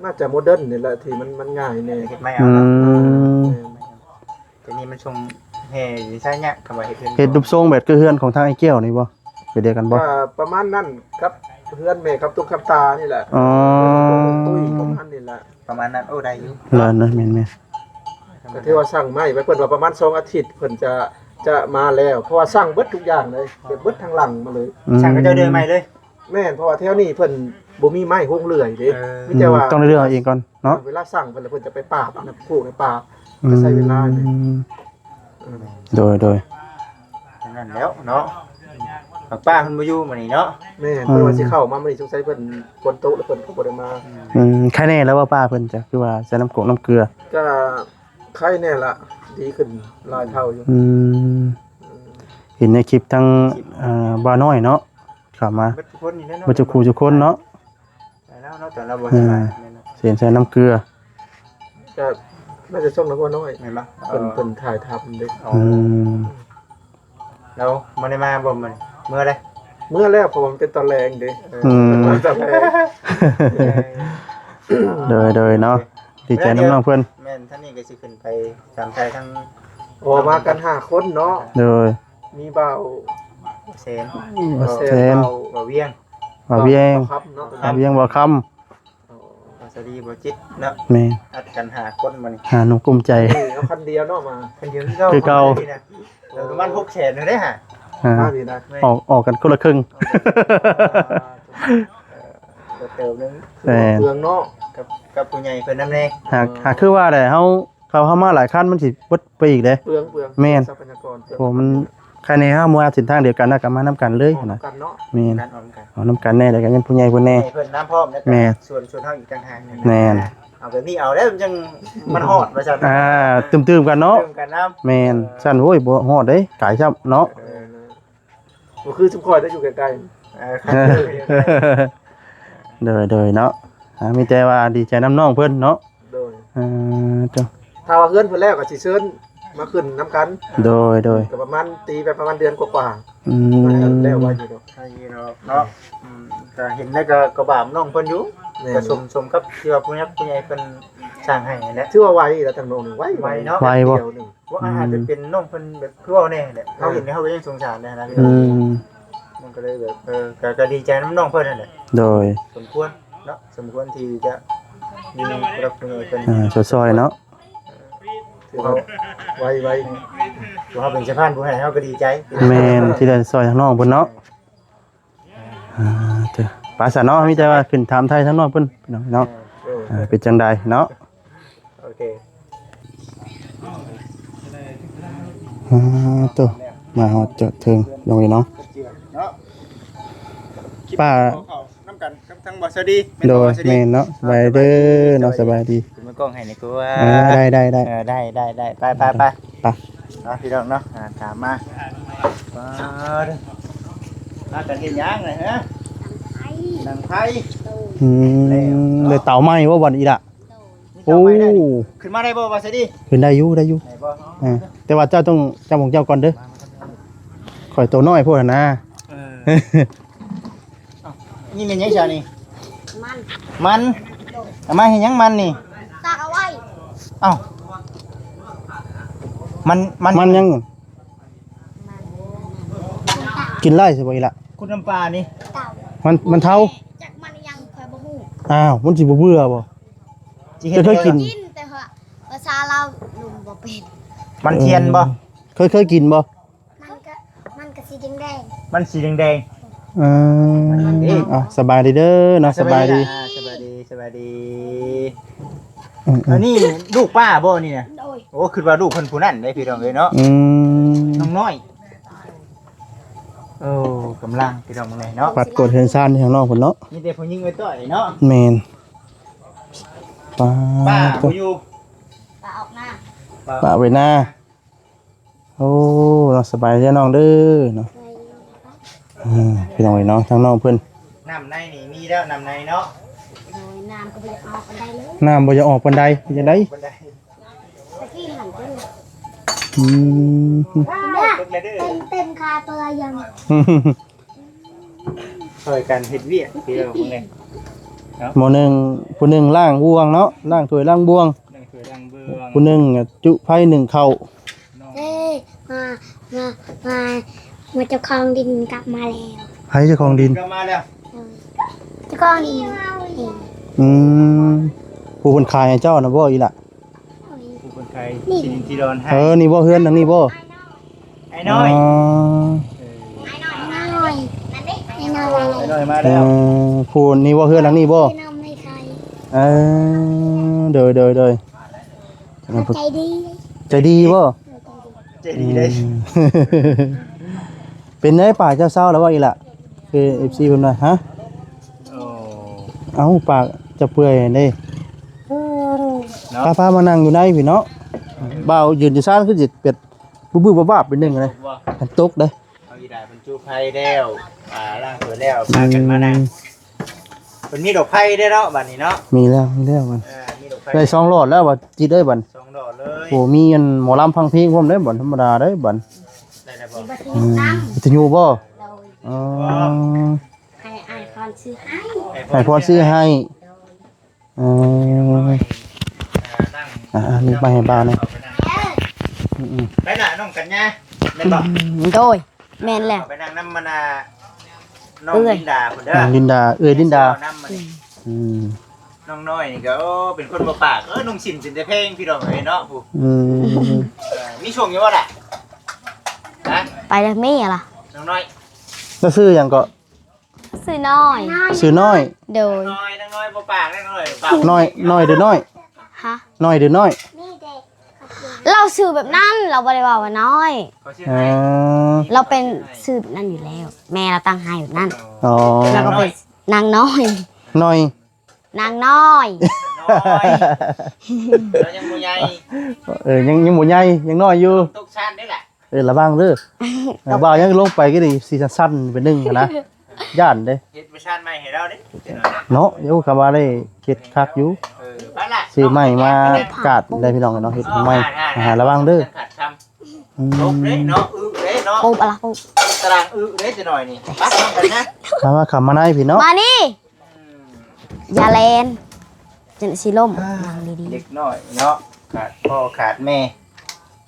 ໜ້າຈະໂມເດີນນີ້ແຫຼະ ທີ່ມັນ ມັນງ່າຍແດ່. ເຮັດໄມ້ເອົາເນາະ. ອືມ ແມ່ນ ແຕ່ນີ້ມັນຊົງແຮ່ດີໄຊຍາກ ຄຳວ່າເຮັດເຮືອນ ເຮັດຮູບຊົງແບບຄືເຮືອນຂອງທາງອ້າຍແກ້ວນີ້ບໍ່? ແບບດຽວກັນບໍ່? ກໍປະມານນັ້ນ ກັບເຮືອນແມ່ຄຳຕຸກຄຳຕານີ້ແຫຼະ. ອໍ ຕຸ້ຍ ປະມານນີ້ແຫຼະ. ປະມານນັ້ນ. ໂອ້ ໄດ້ຢູ່. ແມ່ນໆ ກໍຖືວ່າສັ່ງໄມ້ໄວ້ ເພິ່ນວ່າປະມານສອງອາທິດ ເພິ່ນຈະ ຈະມາແລ້ວ ເພາະວ່າສັ່ງເບິດທຸກຢ່າງເລີຍ ເບິດທັງຫຼັງມາເລີຍ. ອືມ ສັ່ງເຂົາເຈົ້າເດີໃໝ່ເລີຍ. ແມ່ນ ເພາະວ່າແຖວນີ້ເພິ່ນບໍ່ມີໄມ້ໂຮງເລື່ອຍເດ້. ເອີ ມີແຕ່ວ່າ ອືມ ຕ້ອງໄດ້ເລືອກເອົາເອງກ່ອນເນາະ. ເວລາສັ່ງເພິ່ນແລ້ວ ເພິ່ນຈະໄປປາບນຳໂຄກໃນປ່າ. ອືມ ກໍໃຊ້ເວລາ. ໂດຍໆ ນັ້ນແລ້ວເນາະ. ປ້າເພິ່ນບໍ່ຢູ່ມື້ນີ້ເນາະ. ແມ່ນ ອືມ ເພິ່ນວ່າຊິເຂົ້າມາມື້ນີ້ ສົງໄສເພິ່ນຝົນຕົກແລ້ວເພິ່ນກໍບໍ່ໄດ້ມາ. ອືມ ອືມ ໄຄແນ່ແລ້ວວ່າປ້າເພິ່ນຈະ ຄືວ່າໃສ່ນ້ຳກົກນ້ຳເກືອ? ກໍໄຄແນ່ລະ ດີຂຶ້ນຫຼາຍເທົ່າຢູ່. ອືມ ອືມ ເຫັນໃນຄລິບທາງ ເອີ ບ່າວນ້ອຍເນາະ ເຂົ້າມາ ເບິດທຸກຄົນນີ້ແຫຼະເນາະ ເບິດທຸກຄູ່ທຸກຄົນເນາະ. ແລ້ວເນາະ ແຕ່ລາວບໍ່ສະບາຍ. ເອີ ແມ່ນເນາະ ເສນໃສ່ນ້ຳເກືອ ກໍໜ້າຈະສົ່ງນຳບ່າວນ້ອຍ. ແມ່ນບໍ່? ເພິ່ນ ເອີ ເພິ່ນຖ່າຍທຳເດ້. ອໍ ອືມ ແລ້ວບໍ່ໄດ້ມາບໍ່ມື້ນີ້? ເມືອແລ້ວ ເມືອແລ້ວ ເພາະວ່າມັນເປັນຕອນແລງເດ້. ເອີ ອືມ ຕອນແລງ. ໂດຍໆ ເນາະ. ດີໃຈນຳນ້ອງເພິ່ນ. ແມ່ນ ທາງນີ້ກໍຊິຂຶ້ນໄປຖາມໄຖ່ທາງ ໂອ້ ມາກັນຫ້າຄົນເນາະ. ໂດຍ ມີບ່າວແສນ ບ່າວແສນ ບ່າວ ບ່າວວຽງ ບ່າວວຽງ ບ່າວຄຳເນາະ ບ່າວວຽງ ບ່າວຄຳ ໂອ້ ບ່າວສາລີ ບ່າວຈິດເນາະ. ແມ່ນ ອັດກັນຫ້າຄົນບັດນີ້ ຫ້າໜຸ່ມກຸ້ມໃຈ. ເອີ ເອົາຄັນດຽວເນາະ ມາຄັນດຽວຄືເກົ່າ ຄືເກົ່າ ເອີ ປະມານຫົກແສນເດ້ຫາ ອ່າ ມາດີນະ ອອກ ອອກກັນຄົນລະເຄິ່ງ ເອີ ເຕີມໜຶ່ງ ແມ່ນ ເປືອງເນາະ ກັບ ກັບຜູ້ໃຫຍ່ເພິ່ນນຳແດ່. ຫາກ ອ່າ ຫາກຄືວ່າແຫຼະ ເຮົາ ເຂົາເຮົາມາຫຼາຍຄັນມັນຊິເບິດໄປອີກເດ້. ເປືອງ ເປືອງ ແມ່ນ ຊັບພະຍາກອນ ເພາະມັນ ຄັນໃຫ້ເຮົາມາເສັ້ນທາງດຽວກັນ ແລ້ວກໍມານຳກັນເລີຍຫັ້ນນະ. ແມ່ນ ເອົານຳກັນແດ່ ແລ້ວກໍເງິນຜູ້ໃຫຍ່ເພິ່ນແດ່ ໃຫ້ເພິ່ນນຳພ້ອມ ແລ້ວກໍ ແມ່ນ ສ່ວນ ສ່ວນເຮົາອີກຕ່າງຫາກ. ແມ່ນ ເອົາແບບນີ້ເອົາແລ້ວ ມັນຈັ່ງ ມັນຮອດວ່າຊັ້ນ ອ່າ ຕື່ມໆກັນເນາະ. ຕື່ມກັນນຳ ແມ່ນ ຊັ້ນ ໂອ້ຍ ບໍ່ຮອດເດ້ ກາຍຊ້ຳເນາະ. ເອີ ບໍ່ຄືຊຸມຂ້ອຍໄດ້ຢູ່ໄກໆ ເອີ ໂດຍ ໂດຍເນາະ. ອ່າ ມີແຕ່ວ່າດີໃຈນຳນ້ອງເພິ່ນເນາະ. ໂດຍ ເອີ ເຈົ້າ ຖ້າວ່າເຮືອນເພິ່ນແລ້ວກໍຊິເຊີນມາຂຶ້ນນຳກັນ. ໂດຍ ໂດຍ ກໍປະມານ ຕີໄປປະມານເດືອນກວ່າໆ. ອືມ ແລ້ວວ່າຢູ່ດອກ ໃຫ້ເນາະ. ອືມ ກໍເຫັນແລ້ວກໍ ກໍບາບນ້ອງເພິ່ນຢູ່. ແມ່ນ ກໍສົມ ສົມກັບທີ່ວ່າຜູ້ຍັກຜູ້ໃຫຍ່ເພິ່ນສ້າງໃຫ້ຫັ້ນແຫຼະ. ຖືວ່າໄວແລ້ວ ທາງນ້ອງນີ້ໄວ ໄວເນາະ ໄວບໍ່? ດຽວໜຶ່ງ ວ່າອາດ ອືມ ຈະເປັນນ້ອງເພິ່ນແບບຄືເວົ້າແນ່ແຫຼະ. ເອີ ເຮົາເຫັນແລ້ວເຮົາກໍຍັງສົງສານແດ່ນະ. ອືມ ມັນກໍເລີຍແບບ ເອີ ກໍ ກໍດີໃຈນຳນ້ອງເພິ່ນຫັ້ນແຫຼະ. ໂດຍ ສົມຄວນເນາະ ສົມຄວນທີ່ຈະມີຜູ້ລັກຜູ້ໃຫຍ່ເພິ່ນ ອ່າ ຊ່ອຍໆເນາະ. ເອີ ຖືວ່າໄວ ໄວ ເຮົາເປັນສະພານບຸນໃຫ້ ເຮົາກໍດີໃຈ. ແມ່ນ ທີ່ໄດ້ຊ່ອຍທາງນ້ອງເພິ່ນເນາະ. ອ່າ ເຈົ້າ ໄປຊະເນາະ ມີແຕ່ວ່າຂຶ້ນຖາມໄຖ່ທາງນ້ອງເພິ່ນພີ່ນ້ອງເນາະ. ເອີ ອ່າ ເປັນຈັ່ງໃດເນາະ? ໂອເຄ ອ່າ ໂຕ ມາຮອດຈອດເຖິງນ້ອງເອີຍເນາະ. ປ້າ ນຳກັນກັບທາງບ່າວສາລີ. ໂດຍ ແມ່ນເນາະ. ສະບາຍເດີເນາະ ສະບາຍດີ. ເປັນມືກ້ອງໃຫ້ນີ້ ຄືວ່າ ເອີ ໄດ້ ໄດ້ ໄດ້ ເອີ ໄດ້ ໄດ້ ໄດ້ ໄປ ໄປ ໄປ ໄປເນາະ ພີ່ນ້ອງເນາະ. ອ່າ ຕາມມາ ມາເດີ ພາກັນເຮັດຫຍັງນະ? ຮະ ດັງໄຟ ດັງໄຟ. ອືມ ແລ້ວເນາະ ໄດ້ເຕົາໃໝ່ບໍ່ບັດນີ້ລະ? ໂອ້ ຂຶ້ນມາໄດ້ບໍ່ ບ່າວສາລີ? ຂຶ້ນໄດ້ຢູ່ ໄດ້ຢູ່. ໄດ້ບໍ່? ເອີ ແຕ່ວ່າເຈົ້າຕ້ອງຈັບຂອງເຈົ້າກ່ອນເດີ ຂ້ອຍໂຕນ້ອຍໂພດຫັ້ນນາ. ເອີ ເອົ້າ ນີ້ແມ່ນຫຍັງຊະນີ້? ມັນ ມັນ ເອົາມາເຮັດຫຍັງມັນນີ້? ຕາກເອົາໄວ້. ເອົ້າ ມັນ ມັນ ມັນຫຍັງ? ມັນ ກິນໄດ້ຊິບໍ່ອີ່ຫຼະ? ຂຸດນ້ຳປານີ້ ມັນ ມັນເທົາ. ຈັກມັນຫຍັງຂ້ອຍບໍ່ຮູ້. ອ້າວ ມັນຊິບໍ່ເບື່ອບໍ່? ຊິເຮັດ ເຈົ້າເຄີຍກິນ? ກິນແຕ່ວ່າພາສາລາວລຸມບໍ່ເປັນ. ມັນທຽນບໍ່? ເອີ ເຄີຍ ເຄີຍກິນບໍ່? ມັນກໍ ມັນກໍສີແດງໆ. ມັນສີແດງໆ. ເອີ ມັນເດ້. ອ່ະ ສະບາຍດີເດີເນາະ. ສະບາຍດີ ອ່າ ສະບາຍດີ ສະບາຍດີ. ອືມໆ ອັນນີ້ລູກປ້າບໍ່ນີ້ນະ? ໂດຍ. ໂອ້ ຄິດວ່າລູກເພິ່ນຜູ້ນັ້ນເດ້ ພີ່ນ້ອງເອີຍເນາະ. ອືມ ນ້ອງນ້ອຍ. ໂອ້ ກຳລັງ ພີ່ນ້ອງເອີຍເນາະ ປັດກວາດເຮືອນຊານໃຫ້ນ້ອງເພິ່ນເນາະ. ມີແຕ່ຜູ້ຍິງໄວ້ຕ້ອຍເນາະ. ແມ່ນ. ປ້າ ປ້າບໍ່ຢູ່ ປ້າອອກນາ ປ້າໄວ້ນາ. ໂອ້ ເນາະ ສະບາຍເດີນ້ອງເດີເນາະ. ສະບາຍດີ. ອ່າ ພີ່ນ້ອງເອີຍເນາະ ທາງນ້ອງເພິ່ນ ນ້ຳໃນນີ້ມີແລ້ວ ນ້ຳໃນເນາະ. ໂດຍ ນ້ຳກໍບໍ່ຢາກອອກປານໃດເລີຍ ນ້ຳບໍ່ຢາກອອກປານໃດ ເປັນຈັ່ງໃດ? ປານໃດ ຕະກີ້ຫັ້ນເປັນ ອືມ ເຕັມ ເຕັມຄາເປືອຍັງ ຊ່ອຍກັນເຮັດວຽກ ພີ່ນ້ອງເອີຍເນາະ. ໝໍ້ໜຶ່ງ ຜູ້ໜຶ່ງລ້າງບ່ວງເນາະ ລ້າງຖ້ວຍລ້າງບ່ວງ ລ້າງຖ້ວຍລ້າງບ່ວງ ຜູ້ໜຶ່ງຈຸໄຟໜຶ້ງເຂົ້າ. ເອີ ມາ ມາ ມາ ມາ ເຈົ້າຂອງດິນກັບມາແລ້ວ. ໃຜເຈົ້າຂອງດິນ? ກັບມາແລ້ວ. ເອີ ເຈົ້າຂອງດິນເອງ. ອືມ ຜູ້ເພິ່ນຂາຍໃຫ້ເຈົ້ານະບໍ່ອີ່ຫຼະ? ໂດຍ ຜູ້ເພິ່ນຂາຍທີ່ດິນທີ່ດອນໃຫ້. ເອີ ນີ້ບໍ່ ເຮືອນຫຼັງນີ້ບໍ່? ອ້າຍນ້ອຍ ອ້າຍນ້ອຍ. ອໍ ອ້າຍນ້ອຍ ອ້າຍນ້ອຍ ອ້າຍນ້ອຍ ອ້າຍນ້ອຍມາແລ້ວ. ເອີ ຜູ້ນີ້ບໍ່ ເຮືອນຫຼັງນີ້ບໍ່? ເອີ ໂດຍ ໂດຍ ໂດຍ. ໃຈດີ ໃຈດີບໍ່? ໂດຍ ໃຈດີ ໃຈດີເດ້. ອືມ ເປັນໄດ ປາກເຈົ້າເຊົາແລ້ວບໍ່ອີ່ຫຼະ? ຄື ເອັຟຊີ ເພິ່ນວ່າ ຮະ? ໂອ້ ເອົ້າ ປາກຈະເປື່ອຍເດ້. ເນາະ ພາ ພາມານັ່ງຢູ່ໃນພີ້ເນາະ. ບ່າວຢືນຢູ່ຊານຄືຊິເປັດ ບຶບໆບາບໆ ເປັນໜຶ່ງເລີຍ ຄັນຕົກເດ້. ເອົາອີດາເພິ່ນຈູ່ໄຟແລ້ວ ອ່າ ລ້າງຖ້ວຍແລ້ວ ພາກັນມານັ່ງ. ອືມ ເພິ່ນມີດອກໄຟເດ້ເນາະ ບັດນີ້ເນາະ. ມີແລ້ວ ມີແລ້ວບັດ ເອີ ມີດອກໄຟ ໄດ້ສອງຫຼອດແລ້ວບັດ ຈິດເອີຍ ບັດ ສອງຫຼອດເລີຍ. ໂອ້ ມີອັນໝໍລຳຟັງເພງພ້ອມເດ້ ບັດ ທຳມະດາເດ້ ບັດ. ໄດ້ແລ້ວບໍ່? ອືມ ວິທະຍຸບໍ່? ໂດຍ. ອໍ ໃຫ້ອ້າຍພອນຊື້ໃຫ້ ໃຫ້ພອນຊື້ໃຫ້. ໂດຍ. ອໍ ໂດຍ ໂດຍ. ອ່າ ນີ້ໄປໃຫ້ບ່າວແດ່. ອືມໆ ໄປລະນ້ອງກັນຍາ ແມ່ນບໍ່? ອືມ ໂດຍ ແມ່ນແລ້ວ ເຂົ້າໄປນັ່ງນຳມັນນະ ນ້ອງ ເອື້ອຍ ລິນດາພຸ້ນເດີ ນ້ອງລິນດາ ເອື້ອຍລິນດາ ເວົ້ານຳມັນນີ້. ອືມ ອືມ ນ້ອງນ້ອຍນີ້ກໍ ໂອ້ ເປັນຄົນບໍ່ປາກ ເອີ ນຸ່ງສິ້ນເປັນແຕ່ແພງ ພີ່ນ້ອງເອີຍເນາະ ຜູ້ ອືມ ເອີ ມີຊ່ວງຢູ່ບໍ່ລະ? ຮະ ໄປແລ້ວ ມີລະ ນ້ອງນ້ອຍ ລາວຊື່ຫຍັງເກາະ? ຊື່ນ້ອຍ ຊື່ນ້ອຍ ໂດຍ ນ້ອຍ ນ້ອຍບໍ່ປາກ ນ້ອຍປາກ ນ້ອຍ ນ້ອຍເດີນ້ອຍ ຮະ ນ້ອຍເດີນ້ອຍ ລາວຊື່ແບບນັ້ນ ລາວບໍ່ໄດ້ເວົ້າວ່ານ້ອຍ ເຂົາຊື່ ເອີ ໃຫ້ ລາວເປັນຊື່ແບບນັ້ນຢູ່ແລ້ວ ແມ່ລາວຕັ້ງໃຫ້ແບບນັ້ນ ອໍ ລາວກໍເປັນນາງນ້ອຍ ນ້ອຍ ນາງນ້ອຍ ນ້ອຍ ລາວຍັງບໍ່ໃຫຍ່ ເອີ ຍັງ ຍັງບໍ່ໃຫຍ່ ຍັງນ້ອຍຢູ່ ຕົກຊັ້ນເດ້ລະ. ເອີ ລະວັງເດີ ເອີ ບ່າວຍັງລົງໄປກໍດີ ຊິສັ່ນໆ ເປັນໜຶ່ງຫັ້ນນະ ຢ້ານເດ້ ເຮັດເວີຊັນໃໝ່ໃຫ້ລາວເດ້ ເນາະ ໂອ້ ຄຳວ່າໄດ້ເຮັດຄັກຢູ່ ເອີ ໄປລະ ຊື້ໃໝ່ມາກາດໄດ້ພີ່ນ້ອງເນາະ ເຮັດໃໝ່ ອ່າ ລະວັງເດີ ອືມ ຕົກເດ້ເນາະ ອຶເດ້ເນາະ ປຸບອະລະປຸບ ຕາລາງອຶເດ້ຈັກໜ້ອຍນີ້ ໄປນຳກັນນະ ມາ ມາ ເຂົ້າມາໃນພີ່ເນາະ ມານີ້. ອືມ ຢ່າແລ່ນ ຈັ່ງຊິລົ້ມ ອ່າ ນັ່ງດີໆ ເດັກນ້ອຍເນາະ ຂາດພໍ່ຂາດແມ່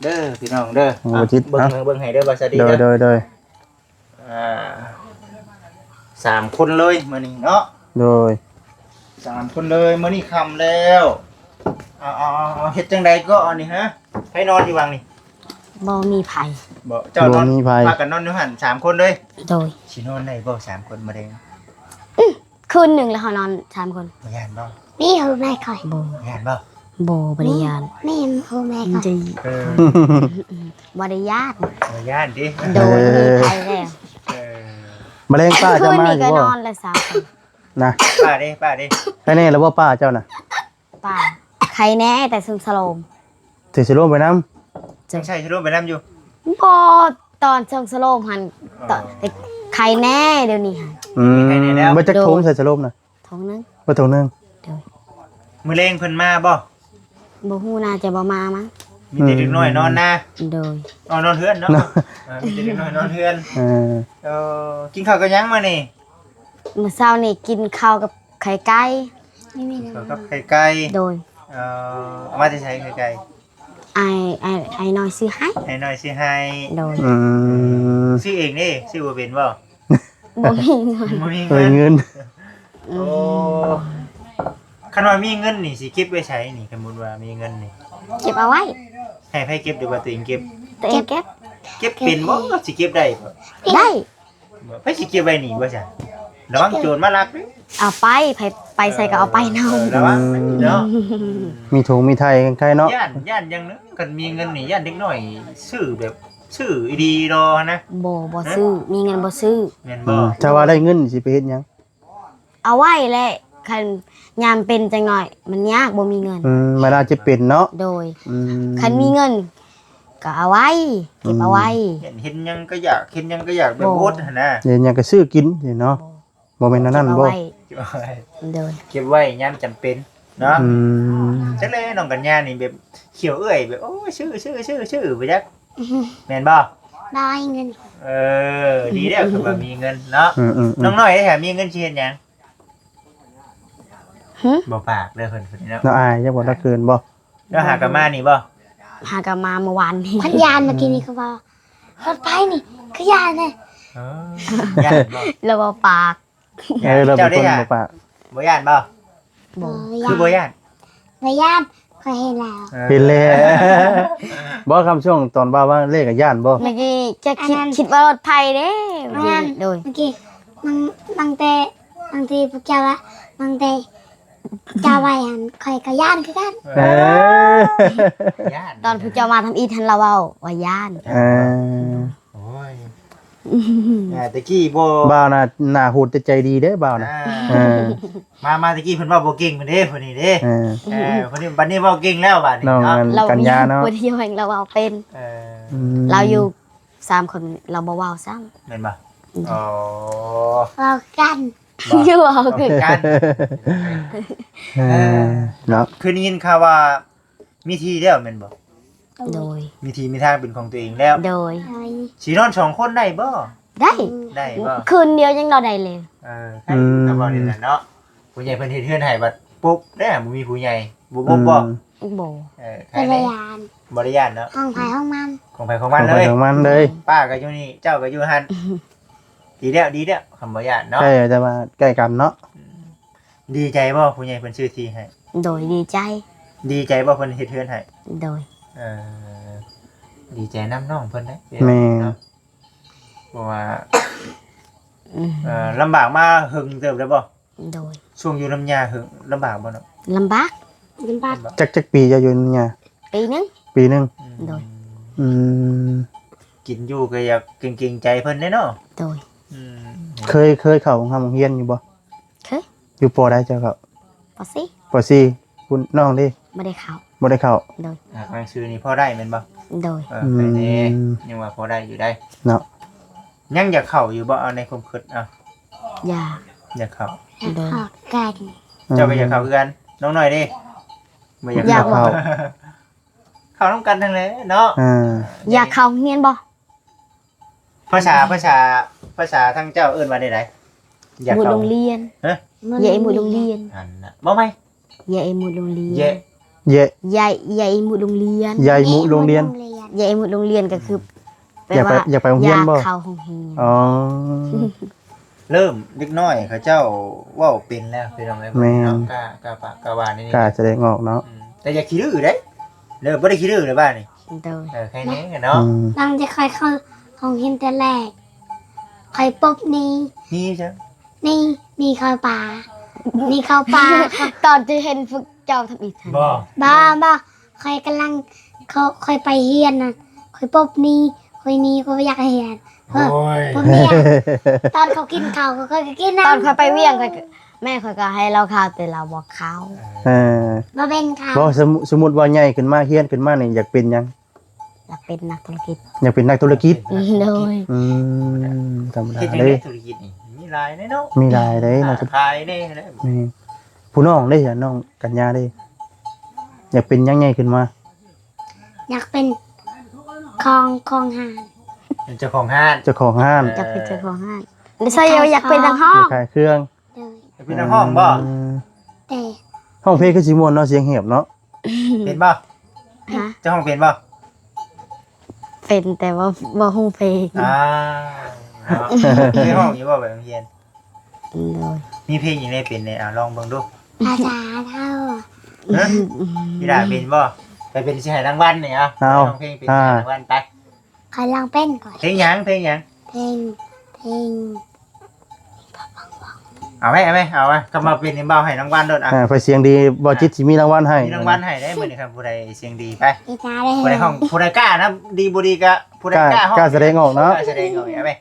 ເດີພີ່ນ້ອງເດີ ໂອ້ ເອົາ ຈິດ ເບິ່ງ ເບິ່ງໃຫ້ເດີ ບ່າວຊາດີ ໂດຍ ເດີ ໂດຍ ໂດຍ ອ່າ ສາມຄົນເລີຍມື້ນີ້ເນາະ ໂດຍ ສາມຄົນເລີຍ ມື້ນີ້ຄ່ຳແລ້ວ ເອົາ ເອົາ ເອົາ ເຮັດຈັ່ງໃດກໍອັນນີ້ ຮະ ໃຜນອນຢູ່ຫວ່າງນີ້? ບໍ່ມີໃຜ ບໍ່ ເຈົ້ານອນ ບໍ່ມີໃຜ ພາກັນນອນຢູ່ຫັ້ນສາມຄົນເລີຍ ໂດຍ ຊິນອນໄດ້ບໍ່ສາມຄົນມື້ແລງ? ອື ຄືນໜຶ່ງແລ້ວເຮົານອນສາມຄົນ ບໍ່ຢ້ານບໍ່? ນີ້ໂຮແມ່ຂ້ອຍ ບໍ່ ຢ້ານບໍ່? ບໍ່ ບໍ່ໄດ້ຢ້ານ ນີ້ໂຮແມ່ຂ້ອຍ ເອີ ບໍ່ໄດ້ຢ້ານ ບໍ່ຢ້ານຕິ ໂດຍ ເອີ ມີໃຜແລ້ວ ເອີ ມະແລງປ້າເຈົ້າມາຢູ່ບໍ່? ຄືນນີ້ກໍນອນແລ້ວສາມຄົນ ນະ ປ້າເດ້ ປ້າເດ້ ໃຄແນ່ແລ້ວບໍ່ປ້າເຈົ້ານະ? ປ້າ ໃຄແນ່ແຕ່ເຊິ່ງສະໂລມ ຖືສະໂລມໄປນຳ ຍັງໃສ່ສະໂລມໄປນຳຢູ່ ບໍ່ ຕອນເຊິ່ງສະໂລມຫັ້ນ ອໍ ຕອນ ແຕ່ໄຄແນ່ດຽວນີ້ຫັ້ນ ອືມ ໄຄແນ່ແລ້ວ ເບິດຈັກຖົງໃສ່ສະໂລມນະ? ຖົງໜຶ່ງ ເບິດຖົງໜຶ່ງ ໂດຍ ມື້ແລງເພິ່ນມາບໍ່? ບໍ່ຮູ້ ໜ້າຈະບໍ່ມາມັ້ງ ມີແຕ່ເດັກນ້ອຍນອນນາ ໂດຍ ອໍ ນອນເຮືອນເນາະ ເນາະ ເອີ ມີແຕ່ເດັກນ້ອຍນອນເຮືອນ ເອີ ເອີ ກິນເຂົ້າກັບຫຍັງມື້ນີ້? ມື້ເຊົ້ານີ້ກິນເຂົ້າກັບໄຂ່ໄກ່ ເຂົ້າກັບໄຂ່ໄກ່ ໂດຍ ເອີ ເອົາມາແຕ່ໃສໄຂ່ໄກ່? ອ້າຍ ອ້າຍ ອ້າຍນ້ອຍຊື້ໃຫ້ ອ້າຍນ້ອຍຊື້ໃຫ້ ໂດຍ ອືມ ຊື້ເອງເດ້ ຊື້ບໍ່ເປັນບໍ່? ບໍ່ມີເງິນ ບໍ່ມີເງິນ ບໍ່ມີເງິນ ໂອ້ ຄັນວ່າມີເງິນນີ້ຊິເກັບໄວ້ໃສນີ້? ສົມມຸດວ່າມີເງິນນີ້ ເກັບເອົາໄວ້ ໃຫ້ໃຜເກັບ ຫຼືວ່າຕົວເອງເກັບ? ຕົວເອງເກັບ ເກັບເປັນບໍ່? ຊິເກັບໄດ້ບໍ່? ໄດ້ ບໍ່ ໃຜຊິເກັບໄວ້ນີ້ບໍ່ຊັ້ນ? ລະວັງໂຈນມາລັກເດ້ ເອົາໄປ ໃຜໄປໃສກໍເອົາໄປນຳ ເອີ ລະວັງເນາະ ມີຖົງມີໄຖໃກ້ໆເນາະ ຢ້ານ ຢ້ານຢ່າງໜຶ່ງ ຄັນມີເງິນນີ້ຢ້ານເດັກນ້ອຍຊື້ແບບ ຊື້ອີ່ດີດອຫັ້ນນະ ບໍ່ ບໍ່ຊື້ ຮະ ມີເງິນບໍ່ຊື້ ແມ່ນບໍ່? ອືມ ຖ້າວ່າໄດ້ເງິນຊິໄປເຮັດຫຍັງ? ເອົາໄວ້ແຫຼະ ຄັນຍາມເປັນຈັກໜ້ອຍ ມັນຍາກ ບໍ່ມີເງິນ ອືມ ເວລາຈະເປັນເນາະ ໂດຍ ອືມ ຄັນມີເງິນກໍເອົາໄວ້ ເກັບເອົາໄວ້ ອືມ ເຫັນ ເຫັນຫຍັງກໍຢາກ ເຫັນຫຍັງກໍຢາກ ແບບ ບໍ່ ອົດຫັ້ນນະ ເຫັນຫຍັງກໍຊື້ກິນຊີ້ເນາະ ບໍ່ ບໍ່ແມ່ນແນວນັ້ນບໍ່? ເກັບເອົາໄວ້ ໂດຍ ເກັບໄວ້ຍາມຈຳເປັນເນາະ ອືມ ຈັກແລະ ນ້ອງກັນຍານີ້ແບບ ຂຽວເອື້ອຍ ແບບ ໂອ້ຍ ຊື້ ຊື້ ຊື້ ຊື້ ບໍ່ຈັກ ແມ່ນບໍ່? ບໍ່ມີເງິນ ເອີ ດີແລ້ວ ຄືວ່າມີເງິນເນາະ ອືມໆໆ ນ້ອງນ້ອຍເດ້ ຖ້າມີເງິນຊິເຮັດຫຍັງ? ຫຶ? ບໍ່ປາກເດີເພິ່ນ ເພິ່ນເນາະ ລາວອາຍ ຢາກບອກລາວເຂີນບໍ່? ລາວຫາກະມານີ້ບໍ່? ຫາກະມາມື້ວານນີ້ ພັນຍານເມື່ອກີ້ນີ້ ອືມ ເຂົາວ່າ ລົດໄຟນີ້ຄືຢ້ານແທ້ ເອີ ຢ້ານບໍ່? ລາວບໍ່ປາກ ເອີ ລາວເປັນຄົນບໍ່ປາກ ເຈົ້າເດ້ ບໍ່ຢ້ານບໍ່? ບໍ່ ຄືບໍ່ຢ້ານ? ບໍ່ຢ້ານ ຂ້ອຍເຫັນແລ້ວ ເອີ ເຫັນແລ້ວ ບໍ່ ຄຳຊ່ວງຕອນວ່າ ວ່າເລກກໍຢ້ານບໍ່? ເມື່ອກີ້ຈະຄິດ ອັນນັ້ນ ຄິດວ່າລົດໄຟເດ້ ແມ່ນ ໂດຍ ເມື່ອກີ້ ຕັ້ງ ຕັ້ງແຕ່ ຕັ້ງແຕ່ພວກເຈົ້າວ່າ ຕັ້ງແຕ່ເຈົ້າໄວ້ຫັ້ນ ຂ້ອຍກໍຢ້ານຄືກັນ ເອີ ຢ້ານ ຕອນພວກເຈົ້າມາທຳອິດຫັ້ນລາວເວົ້າວ່າຢ້ານ ເອີ ໂອ້ຍ ອ່າ ແຕ່ກີ້ບໍ່ ບ່າວນະ ໜ້າໂຫດແຕ່ໃຈດີເດ້ບ່າວນະ ອ່າ ເອີ ມາ ມາແຕ່ກີ້ເພິ່ນເວົ້າບໍ່ເກັ່ງເພິ່ນເດ້ ຜູ້ນີ້ເດ້ ເອີ ເອີ ຜູ້ນີ້ ບັດນີ້ເວົ້າເກັ່ງແລ້ວບັດນີ້ເນາະ ນ້ອງ ເນາະ ກັນຍາເນາະ ຜູ້ດຽວແຫ່ງລາວເວົ້າເປັນ ເອີ ອືມ ລາວຢູ່ສາມຄົນ ລາວບໍ່ເວົ້າຊ້ຳ ແມ່ນບໍ່? ອືມ ອໍ ເວົ້າກັນ ບໍ່ ຢູ່ເວົ້າຄືກັນ ເອີ ເອີ ເນາະ ຄືໄດ້ຍິນຂ່າວວ່າ ມີທີ່ແລ້ວແມ່ນບໍ່? ໂດຍ ມີທີ່ມີທາງເປັນຂອງຕົວເອງແລ້ວ ໂດຍ ໂດຍ ຊິນອນສອງຄົນໄດ້ບໍ່? ໄດ້ ໄດ້ບໍ່? ຄືນດຽວຍັງນອນໄດ້ເລີຍ ເອີ ອືມ ແຕ່ວ່ານີ້ແຫຼະເນາະ ຜູ້ໃຫຍ່ເພິ່ນເຮັດເຮືອນໃຫ້ບັດປຸບເດ້ ບໍ່ມີຜູ້ໃຫຍ່ ບໍ່ ອືມ ບໍ່ ບໍ່ ບໍ່. ເອີ ບໍ່ໄດ້ຢ້ານ ບໍ່ໄດ້ຢ້ານເນາະ. ຂອງໃຜຂອງມັນ ຂອງໃຜຂອງມັນເລີຍ ຂອງໃຜຂອງມັນເລີຍ. ປ້າກໍຢູ່ນີ້ ເຈົ້າກໍຢູ່ຫັ້ນ. ດີແລ້ວ ດີແລ້ວ ຄຳບໍ່ຢ້ານເນາະ. ໃກ້ ແຕ່ວ່າໃກ້ກັນເນາະ. ອືມ ດີໃຈບໍ່ ຜູ້ໃຫຍ່ເພິ່ນຊື້ທີ່ໃຫ້? ໂດຍ ດີໃຈ. ດີໃຈບໍ່ ເພິ່ນເຮັດເຮືອນໃຫ້? ໂດຍ. ເອີ ດີໃຈນຳນ້ອງເພິ່ນເດ້. ແມ່ນ ເນາະ ເພາະວ່າ ອືມ ເອີ ລຳບາກມາເຖິງເຕີບແລ້ວບໍ່? ໂດຍ. ຊ່ວງຢູ່ນຳຍ່າເຖິງລຳບາກບໍ່ເນາະ? ລຳບາກ ລຳບາກ. ຈັກ ຈັກປີເຈົ້າຢູ່ນຳຍ່າ? ປີໜຶ່ງ. ປີໜຶ່ງ. ອືມ ໂດຍ. ອືມ ກິນຢູ່ກໍຢາກເກງໆໃຈເພິ່ນເດ້ເນາະ. ໂດຍ. ອືມ ເຄີຍ ເຄີຍເຂົ້າໂຮງຮ່ຳໂຮງຮຽນຢູ່ບໍ່? ເຄີຍ. ຢູ່ ປໍ ໃດເຈົ້າເຂົ້າ? ປໍສີ່. ປໍສີ່. ຄຸນນ້ອງເດ້? ບໍ່ໄດ້ເຂົ້າ. ບໍ່ໄດ້ເຂົ້າ. ໂດຍ. ອ່າ ໜັງສືນີ້ພໍໄດ້ແມ່ນບໍ່? ໂດຍ. ເອີ ອືມ ໃຄແດ່ ຍັງວ່າພໍໄດ້ຢູ່ໄດ໋ເນາະ. ຍັງຢາກເຂົ້າຢູ່ບໍ່? ເອົາໃນຄວາມຄິດ ເອົາ ຢາກ ຢາກເຂົ້າ. ໂດຍ. ເຈົ້າກໍຢາກເຂົ້າຄືກັນ. ນ້ອງນ້ອຍເດ້? ບໍ່ຢາກເຂົ້າ. ຢາກເຂົ້າ. ເຂົ້ານຳກັນຫັ້ນແຫຼະເນາະ. ເອີ ຢາກເຂົ້າໂຮງຮຽນບໍ່? ພາສາ ພາສາ ພາສາທາງເຈົ້າເອີ້ນວ່າແນວໃດ? ຢາກເຂົ້າໂຮງຮຽນ. ຮະ? ຢາກໄດ້ໝົດໂຮງຮຽນ. ອັນນະ ເວົ້າໃໝ່. ຢາກໄດ້ໝົດໂຮງຮຽນ. ຢາກ ຢາກ ຢາກໄດ້ໝົດໂຮງຮຽນ. ຢາກໄດ້ໝົດໂຮງຮຽນ. ຢາກໄດ້ໝົດໂຮງຮຽນກໍຄື ແປວ່າ ຢາກໄປ ຢາກໄປໂຮງຮຽນບໍ່? ຢາກເຂົ້າໂຮງຮຽນ. ອໍ ເລີ່ມເດັກນ້ອຍເຂົາເຈົ້າເວົ້າເປັນແລ້ວ ພີ່ນ້ອງເອີຍ. ແມ່ນ. ເນາະ ກ້າ ກ້າປາກ ກ້າວ່າໃນນີ້ ກ້າສະແດງອອກເນາະ. ອືມ ແຕ່ຢ່າຂີ້ດື້ເດ້. ເດີ ບໍ່ໄດ້ຂີ້ດື້ເດີບ້ານນີ້. ໂດຍ. ເອີ ໃຄແດ່ເນາະ. ອືມ ຫຼັງຈາກຂ້ອຍເຂົ້າໂຮງຮຽນແຕ່ແລກ ຂ້ອຍປົບໜີ່. ໜີ່ຈັ່ງ? ໜີ່ ໜີ່ເຂົ້າປ່າ ໜີ່ເຂົ້າປ່າ. ຕອນທີ່ເຫັນພວກເຈົ້າທຳອິດຫັ້ນ. ບໍ່ ບໍ່ ບໍ່ ຂ້ອຍກຳລັງ ຂ້ອຍ ຂ້ອຍໄປຮຽນນະ ຂ້ອຍປົບໜີ່ ຂ້ອຍໜີ່ ຂ້ອຍບໍ່ຢາກຮຽນ. ໂອ້ຍ ຜົມເມຍ ຕອນເຂົາກິນເຂົ້າ ຂ້ອຍກໍກິນນຳ. ຕອນຂ້ອຍໄປວຽງ ຂ້ອຍກໍ ແມ່ຂ້ອຍກໍໃຫ້ລາວເຂົ້າ ແຕ່ລາວບໍ່ເຂົ້າ. ເອີ ບໍ່ເປັນເຂົ້າ. ບໍ່ ສົມ ສົມມຸດວ່າໃຫຍ່ຂຶ້ນມາ ຮຽນຂຶ້ນມານີ້ ຢາກເປັນຫຍັງ? ຢາກເປັນນັກທຸລະກິດ. ຢາກເປັນນັກທຸລະກິດ. ໂດຍ. ອືມ ທຳມະດາເດ້. ເຮັດຈັ່ງໃດທຸລະກິດນີ້? ມີຫຼາຍເດ້ເນາະ. ມີຫຼາຍເດ້ ຄ້າຂາຍເດ້. ແມ່ນ. ຜູ້ນ້ອງເດ້ ນ້ອງກັນຍາເດ້ ຢາກເປັນຫຍັງໃຫຍ່ຂຶ້ນມາ? ຢາກເປັນຂອງ ຂອງຮ້ານ. ເປັນເຈົ້າຂອງຮ້ານ. ເຈົ້າຂອງຮ້ານ. ເອີ ຢາກເປັນເຈົ້າຂອງຮ້ານ. ແລ້ວຊາຍໂຍຢາກເປັນນັກຮ້ອງ. ຂາຍເຄື່ອງ. ໂດຍ. ຢາກເປັນນັກຮ້ອງບໍ່? ອືມ ແຕ່ ຮ້ອງເພງຄືຊິມ່ວນເນາະ ສຽງແຫບເນາະ. ເປັນບໍ່? ຮະ? ເຈົ້າຮ້ອງເປັນບໍ່? ເປັນ ແຕ່ວ່າບໍ່ຮູ້ເພງ. ອ້າວ ເນາະ ເຄີຍຮ້ອງຢູ່ບໍ່ໄປໂຮງຮຽນ? ໂດຍ. ມີເພງຫຍັງແດ່ເປັນແດ່? ເອົາລອງເບິ່ງດູ. ພາສາເທົ່າ. ຮະ? ອີ່ຫຼ້າເປັນບໍ່? ໄປເປັນຊິໃຫ້ລາງວັນນີ້. ເອົາ ເອົາ ຮ້ອງເພງເປັນ ອ່າ ໃຫ້ລາງວັນໄປ. ຂ້ອຍລອງເປັນກ່ອນ. ເພງຫຍັງ? ເພງຫຍັງ? ເພງ ເພງ ເອົາໄວ້ ເອົາໄວ້ ເອົາໄວ້. ຄຳວ່າເປັນນີ້ ບ່າວໃຫ້ລາງວັນໂລດ. ອ່າ ອ່າ ໃຜສຽງດີ ບ່າວຈິດຊິມີລາງວັນໃຫ້. ມີລາງວັນໃຫ້ເດ້ມື້ນີ້ ຄັນຜູ້ໃດສຽງດີ. ໄປ ອີດໜ້າເດ້. ຜູ້ໃດຮ້ອງ ຜູ້ໃດກ້ານຳ ດີບໍ່ດີກະ ຜູ້ໃດກ້າ ກ້າຮ້ອງ ກ້າສະແດງອອກເນາະ. ກ້າສະແດງອອກ. ເອົາໄປ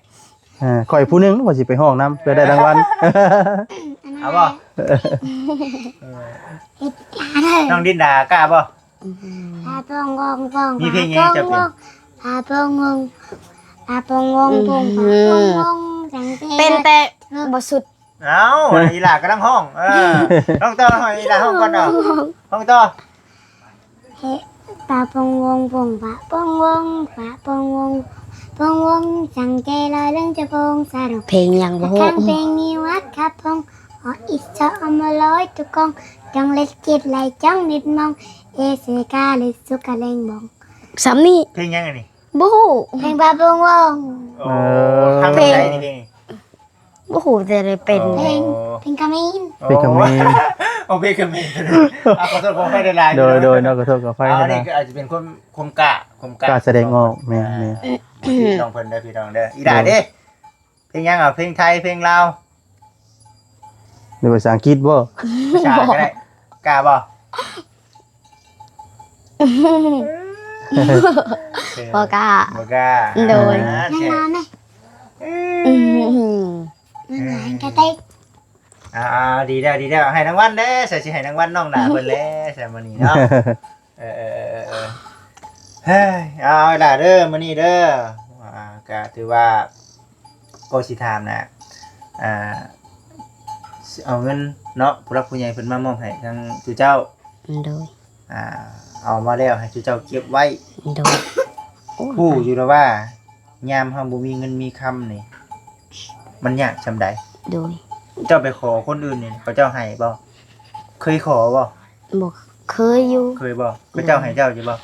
ອ່າ ຂ້ອຍຜູ້ໜຶ່ງວ່າຊິໄປຮ້ອງນຳ ເພື່ອໄດ້ລາງວັນ. ເອົາບໍ່? ເອີ ເຮັດ ນ້ອງດິນດາກ້າບໍ່? ອືມ ປາປົງວົງປົງ ມີເພງຫຍັງເຈົ້າເປັນ? ປາປົງວົງ ປາປົງວົງ ປາປົງວົງ ປາປົງວົງ ຈັງເກ ເປັນແຕ່ບໍ່ສຸດ. ເອົ້າ ອີ່ຫຼ້າກຳລັງຮ້ອງ. ເອີ ຮ້ອງຕໍ່ ອີ່ຫຼ້າຮ້ອງກ່ອນເນາະ. ຮ້ອງຕໍ່. ເພງ ປາປົງວົງປົງ ປາປົງວົງ ປາປົງວົງ ປົງວົງ ຈັງເກລອຍເລື່ອງຈະປົງສະດຸບ. ເພງຫຍັງບໍ່ຮູ້. ເພງມີວັດຂັບພົງ ອໍ ອິດຊະ ອະມະລອຍຕຸກອງ ຈອງເລັດກິດໄລຈອງນິດມອງ ເອເຊກາລິດສຸກະເລັງບົງ. ສ່ຳນີ້. ເພງຫຍັງອັນນີ້? ບໍ່ຮູ້. ເພງປາປຸງວົງ. ໂອ້ ເອີ ຄັ້ງໃດນີ້ເພງ? ບໍ່ຮູ້ແຕ່ໄດ້ເປັນ. ເພງ ເພງຂະເໝນ. ເພງຂະເໝນ. ໂອ້ ເພງຂະເໝນ. ອ່າ ຂໍໂທດຂໍອະໄພຫຼາຍໆ. ໂດຍ ໂດຍເນາະ ຂໍໂທດຂໍອະໄພ. ອ່າ ອັນນີ້ກໍອາດຈະເປັນຄວາມ ຄວາມກ້າ ຄວາມກ້າ ກ້າສະແດງອອກ. ແມ່ນໆ ອ່າ ພີ່ນ້ອງເພິ່ນເດີ ພີ່ນ້ອງເດີ. ອີ່ຫຼ້າເດ້ ເພງຫຍັງ? ເອົາເພງໄທ ເພງລາວ ຫຼືວ່າພາສາອັງກິດບໍ່? ພາສາກໍໄດ້. ກ້າບໍ່? ບໍ່ກ້າ. ບໍ່ກ້າ. ໂດຍ. ອ່າ ຍັງນອນເດ້. ອືມ ຍັງນອນກະເຕັກ. ອ່າ ດີແລ້ວ ດີແລ້ວ. ໃຫ້ລາງວັນແດ່ ໃສ່ ຊິໃຫ້ລາງວັນນ້ອງດາເພິ່ນແຫຼະ ໃສ່ມື້ນີ້ເນາະ. ເອີ ເອີ ເອີ ເອີ ເອີ ເຮີ້ຍ ເອົາລະເດີ ມື້ນີ້ເດີ ອ່າ ກະຖືວ່າ ກໍຊິຖາມນະ ອ່າ ຊິເອົາເງິນເນາະ ຜູ້ຫຼັກຜູ້ໃຫຍ່ເພິ່ນມາມອບໃຫ້ທາງສູ່ເຈົ້າ. ໂດຍ. ອ່າ ເອົາມາແລ້ວໃຫ້ສູ່ເຈົ້າເກັບໄວ້. ໂດຍ. ໂອ້ຍ ຮູ້ຢູ່ແລ້ວວ່າ ຍາມເຮົາບໍ່ມີເງິນມີຄຳນີ້ ມັນຍາກສ່ຳໃດ? ໂດຍ. ເຈົ້າໄປຂໍຄົນອື່ນນີ້ ເຂົາເຈົ້າໃຫ້ບໍ່? ເຄີຍຂໍບໍ່? ບໍ່ ເຄີຍຢູ່. ເຄີຍບໍ່? ເຂົາເຈົ້າໃຫ້ເຈົ້າຢູ່ບໍ່?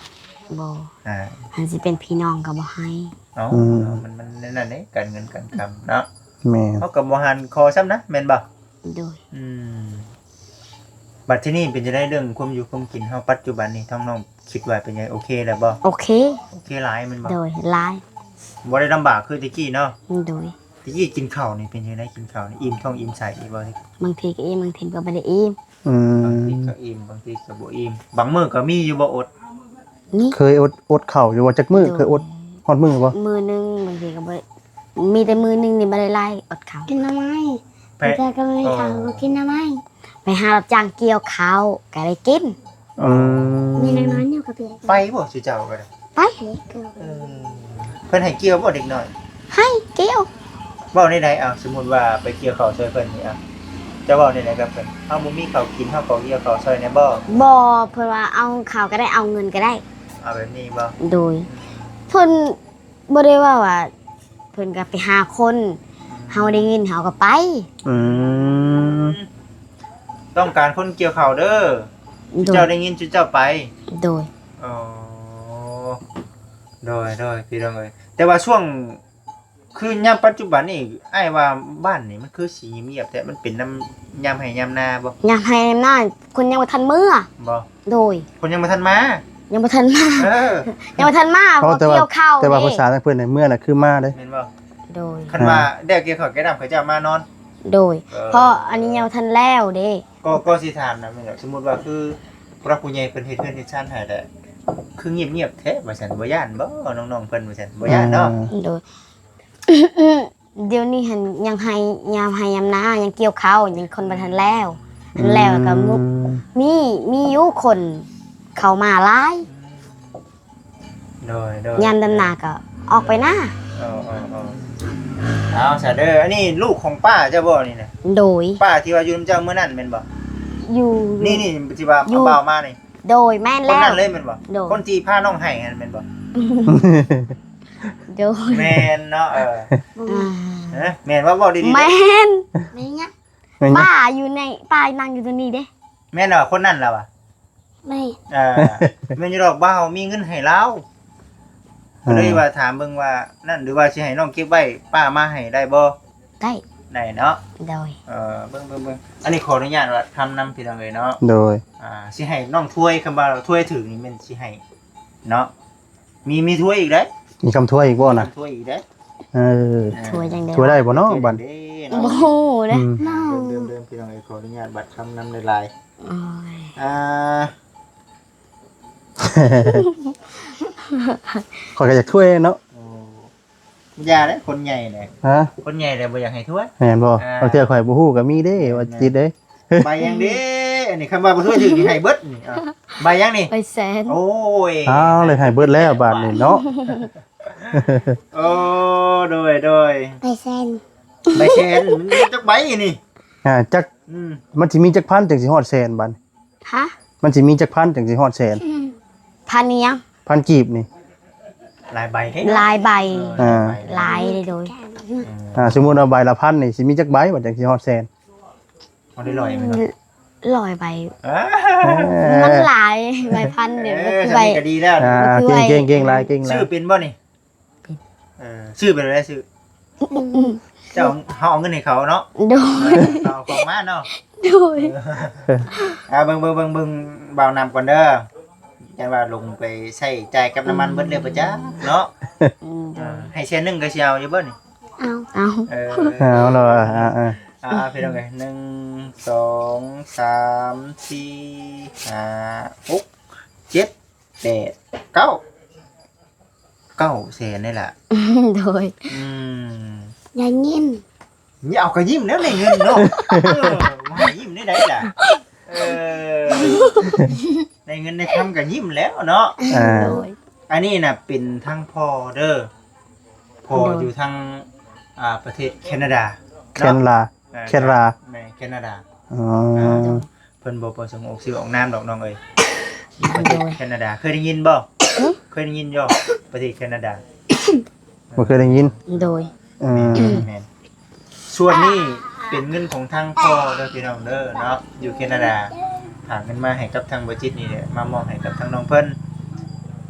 ບໍ່. ອ່າ ຄັນຊິເປັນພີ່ນ້ອງກໍບໍ່ໃຫ້. ເອົ້າ ອືມ ເນາະ ມັນ ມັນແນວນັ້ນເດ້ ການເງິນການຄຳເນາະ. ແມ່ນ. ເຮົາກໍບໍ່ຫັນຂໍຊ້ຳນະ ແມ່ນບໍ່? ໂດຍ. ອືມ ບັດທີນີ້ເປັນຈັ່ງໃດເລື່ອງຄວາມຢູ່ຄວາມກິນເຮົາປັດຈຸບັນນີ້ ທາງນ້ອງຄິດວ່າເປັນຈັ່ງໃດ ໂອເຄແລ້ວບໍ່? ໂອເຄ. ໂອເຄຫຼາຍແມ່ນບໍ່? ໂດຍ ຫຼາຍ. ບໍ່ໄດ້ລຳບາກຄືແຕ່ກີ້ເນາະ? ໂດຍ. ແຕ່ກີ້ກິນເຂົ້ານີ້ເປັນຈັ່ງໃດ? ກິນເຂົ້ານີ້ອີ່ມທ້ອງອີ່ມໄສ້ຢູ່ບໍ່? ບາງທີກໍອີ່ມ ບາງທີກໍບໍ່ໄດ້ອີ່ມ. ອືມ ບາງທີກໍອີ່ມ ບາງທີກໍບໍ່ອີ່ມ. ບາງມື້ກໍມີຢູ່ບໍ່ອົດ? ມີ. ເຄີຍອົດ ອົດເຂົ້າຢູ່ບໍ່? ຈັກມື້? ໂດຍ. ເຄີຍອົດຮອດມື້ບໍ່? ມື້ໜຶ່ງ ບາງທີກໍບໍ່ ມີແຕ່ມື້ໜຶ່ງນີ້ບໍ່ໄດ້ຫຼາຍ ອົດເຂົ້າ. ກິນໜໍ່ໄມ້. ແຕ່ກໍບໍ່ມີເຂົ້າ ອໍ ກໍກິນໜໍ່ໄມ້. ໄປຫາຮັບຈ້າງກ່ຽວເຂົ້າກໍໄດ້ກິນ. ອືມ ມີນ້ອຍໆຢູ່ກັບເພິ່ນ. ໄປບໍ່ ຊຸເຈົ້າກໍໄດ້? ໄປ. ເອີ ເພິ່ນໃຫ້ກ່ຽວບໍ່ເດັກນ້ອຍ? ໃຫ້ກ່ຽວ. ເວົ້າແນວໃດ? ເອົາ ສົມມຸດວ່າໄປກ່ຽວເຂົ້າຊ່ວຍເພິ່ນນີ້ ເອົາ ເຈົ້າເວົ້າແນວໃດກັບເພິ່ນ? ເຮົາບໍ່ມີເຂົ້າກິນ ເຮົາຂໍກ່ຽວເຂົ້າຊ່ອຍແດ່ບໍ່? ບໍ່. ເພິ່ນວ່າເອົາເຂົ້າກໍໄດ້ ເອົາເງິນກໍໄດ້. ເອົາແບບນີ້ບໍ່? ໂດຍ. ອືມ ເພິ່ນ ບໍ່ໄດ້ເວົ້າວ່າ ເພິ່ນກໍໄປຫາຄົນ ເຮົາໄດ້ຍິນເຮົາກໍໄປ. ອືມ ຕ້ອງການຄົນກ່ຽວເຂົ້າເດີ ໂດຍ ເຈົ້າໄດ້ຍິນ ເຈົ້າໄປ. ໂດຍ. ອໍ ໂດຍ ໂດຍ ພີ່ນ້ອງເອີຍ. ແຕ່ວ່າຊ່ວງ ຄືຍາມປັດຈຸບັນນີ້ ອ້າຍວ່າບ້ານນີ້ມັນຄືຊິງຽບໆແທ້ ມັນເປັນນຳຍາມໄຮ່ຍາມນາບໍ່? ຍາມໄຮ່ຍາມນາ ຄົນຍັງບໍ່ທັນເມືອ. ບໍ່? ໂດຍ. ຄົນຍັງບໍ່ທັນມາ? ຍັງບໍ່ທັນມາ. ເອີ ຍັງບໍ່ທັນມາ ເພາະວ່າກ່ຽວເຂົ້າ. ແຕ່ວ່າພາສາທາງເພິ່ນນີ້ ເມືອລະຄືມາເດ້ ແມ່ນບໍ່? ໂດຍ. ຄັນວ່າ ອ່າ ແລ້ວກ່ຽວເຂົ້າກ່ຽວນ້ຳ ເຂົາເຈົ້າມານອນ. ໂດຍ. ເອີ ເພາະອັນນີ້ຍັງບໍ່ທັນແລ້ວເດ້. ກໍ ກໍຊິຖາມນຳນີ້ແຫຼະ ສົມມຸດວ່າຄືຜູ້ຫຼັກຜູ້ໃຫຍ່ເພິ່ນເຮັດເຮືອນເຮັດຊານໃຫ້ແຫຼະ ຄືງຽບໆແທ້ວ່າຊັ້ນ ບໍ່ຢ້ານບໍ່ ນ້ອງໆເພິ່ນວ່າຊັ້ນ ບໍ່ຢ້ານເນາະ? ອ່າ ໂດຍ. ດຽວນີ້ຫັ້ນຍັງໄຮ່ ຍາມໄຮ່ຍາມນາ ຍັງກ່ຽວເຂົ້າ ຍັງຄົນບໍ່ທັນແລ້ວ. ອືມ ຄັນແລ້ວກໍມີ ມີ ມີຢູ່ຄົນເຂົ້າມາຫຼາຍ. ໂດຍ ໂດຍ. ຍາມດຳນາກໍອອກໄປນາ. ເອີ ເອີ ເອີ ເອົາຊະເດີ. ອັນນີ້ລູກຂອງປ້າເຈົ້າບໍ່ນີ້ນະ? ໂດຍ. ປ້າທີ່ວ່າຢູ່ນຳເຈົ້າມື້ນັ້ນແມ່ນບໍ່? ຢູ່ ນີ້ ນີ້ທີ່ວ່າ ຢູ່ ເອົາບ່າວມານີ້. ໂດຍ ແມ່ນແລ້ວ. ຄົນນັ້ນເລີຍແມ່ນບໍ່? ໂດຍ. ຄົນທີ່ພານ້ອງໄຫ້ຫັ້ນແມ່ນບໍ່? ໂດຍ. ແມ່ນເນາະ. ເອີ ອ່າ ຮະ ແມ່ນບໍ່? ເວົ້າດີໆເດ້. ແມ່ນ. ແມ່ນຫຍັງ? ແມ່ນຫຍັງ? ປ້າຢູ່ໃນ ປ້ານັ່ງຢູ່ຕົງນີ້ເດ້. ແມ່ນບໍ່? ຄົນນັ້ນລະວະ? ແມ່ນ. ເອີ ແມ່ນຢູ່ດອກ ບ່າວມີເງິນໃຫ້ລາວ. ເອີ ກໍເລີຍວ່າຖາມເບິ່ງວ່ານັ້ນ ຫຼືວ່າຊິໃຫ້ນ້ອງເກັບໄວ້ ປ້າມາໃຫ້ໄດ້ບໍ່? ໄດ້. ໄດ້ເນາະ. ໂດຍ. ເອີ ເບິ່ງ ເບິ່ງ ເບິ່ງ ອັນນີ້ຂໍອະນຸຍາດວ່າທຳນຳ ພີ່ນ້ອງເອີຍເນາະ. ໂດຍ. ອ່າ ຊິໃຫ້ນ້ອງຖ້ວຍ ຄຳວ່າຖ້ວຍຖືກນີ້ແມ່ນຊິໃຫ້ເນາະ. ມີ ມີຖ້ວຍອີກເດ້. ມີຄຳຖ້ວຍອີກບໍ່ນະ? ຄຳຖ້ວຍອີກເດ້. ເອີ ຖ້ວຍຈັ່ງໃດ? ຖ້ວຍໄດ້ບໍ່ເນາະ ບັດ? ບໍ່ຮູ້ເດ້. ອືມ ເດີມໆ ພີ່ນ້ອງເອີຍ ຂໍອະນຸຍາດບັດຄຳນຳຫຼາຍໆ. ໂອ້ຍ ອ່າ ຂ້ອຍກໍຢາກຖ້ວຍເນາະ. ໂອ້ ຢ່າເດ້ ຄົນໃຫຍ່ເດ້. ຮະ? ຄົນໃຫຍ່ເດ້ ບໍ່ຢາກໃຫ້ຖ້ວຍ. ແມ່ນບໍ່? ອ່າ ບາງເທື່ອຂ້ອຍບໍ່ຮູ້ກໍມີເດ້ ວ່າຕິດເດ້. ໃບຫຍັງເດ້? ອັນນີ້ຄັນວ່າບໍ່ຖ້ວຍຖືກນີ້ໃຫ້ເບິດນີ້. ອ່າ ໃບຫຍັງນີ້? ໃບແສນ. ໂອ້ຍ ອ້າວ ເລີຍໃຫ້ເບິດແລ້ວບາດນີ້ເນາະ. ໂອ້ ໂດຍ ໂດຍ. ໃບແສນ. ໃບແສນ ມັນຈັກໃບນີ້? ອ່າ ຈັກ ອືມ ມັນຊິມີຈັກພັນຈັ່ງຊິຮອດແສນບາດ? ຮະ? ມັນຊິມີຈັກພັນຈັ່ງຊິຮອດແສນ? ພັນອີ່ຫຍັງ? ພັນກີບນີ້ ຫຼາຍໃບເດ້. ຫຼາຍໃບ. ເອີ ອ່າ ຫຼາຍເດ້. ໂດຍ. ອ່າ ສົມມຸດວ່າໃບລະພັນນີ້ ຊິມີຈັກໃບບາດຈັ່ງຊິຮອດແສນ? ບໍ່ໄດ້ຮ້ອຍແມ່ນບໍ່? ຮ້ອຍໃບ. ເອີ ມັນຫຼາຍ ໃບພັນນີ້. ເອີ ມັນຄືໃບ ກໍດີແລ້ວ. ອ່າ ເກັ່ງໆ ເກັ່ງຫຼາຍ ເກັ່ງຫຼາຍ. ຊື້ເປັນບໍ່ນີ້? ເປັນ. ເອີ ຊື້ເປັນແນວໃດຊື້? ເຈົ້າ ເຮົາເອົາເງິນໃຫ້ເຂົາເນາະ. ໂດຍ. ເອີ ເຂົາເອົາຂອງມາເນາະ. ໂດຍ. ເອີ ອ່າ ເບິ່ງ ເບິ່ງ ເບິ່ງ ເບິ່ງບ່າວນຳກ່ອນເດີ ຢ້ານວ່າລົງໄປໃຊ້ຈ່າຍກັບນ້ຳມັນເບິດແລ້ວປະຈັກເນາະ. ອືມ ເອີ ໃຫ້ແສນໜຶ່ງກໍຊິເອົາຢູ່ບໍ່ນີ້? ເອົາ ເອົາ. ເອີ ເອົາແລ້ວ. ອ່າ ອ່າ ອ່າ ພີ່ນ້ອງເອີຍ ໜຶ່ງ ສອງ ສາມ ສີ່ ຫ້າ ຫົກ ເຈັດ ແປດ ເກົ້າ ເກົ້າແສນນີ້ລະ. ໂດຍ. ອືມ ຢ່າຍິ້ມ. ເອົາ ກໍຍິ້ມແລ້ວ ໄດ້ເງິນເນາະ. ເອີ ບໍ່ໃຫ້ຍິ້ມໄດ້ໃດລະ? ເອີ ໄດ້ເງິນໄດ້ຄຳກໍຍິ້ມແລ້ວເນາະ. ອ່າ ໂດຍ. ອັນນີ້ນະເປັນທາງພໍ່ເດີ ພໍ່ ໂດຍ ຢູ່ທາງ ອ່າ ປະເທດແຄນາດາເນາະ. ແຄນາດາ. ເອີ ແຄນາດາ. ແມ່ນ ແຄນາດາ. ອໍ ອ່າ ໂດຍ. ເພິ່ນບໍ່ປະສົງອອກຊື່ອອກນາມດອກນ້ອງເອີຍ ຢູ່ປະເທດ ໂດຍ ແຄນາດາ. ເຄີຍໄດ້ຍິນບໍ່? ຫຶ? ເຄີຍໄດ້ຍິນຢູ່ປະເທດແຄນາດາ? ບໍ່ເຄີຍໄດ້ຍິນ. ໂດຍ. ເອີ ແມ່ນ ແມ່ນ. ສ່ວນນີ້ເປັນເງິນຂອງທາງພໍ່ເດີພີ່ນ້ອງເດີເນາະ ຢູ່ແຄນາດາ. ຝາກເງິນມາໃຫ້ກັບທາງບໍ່ຈິດນີ້ແຫຼະ ມາມອບໃຫ້ກັບທາງນ້ອງເພິ່ນ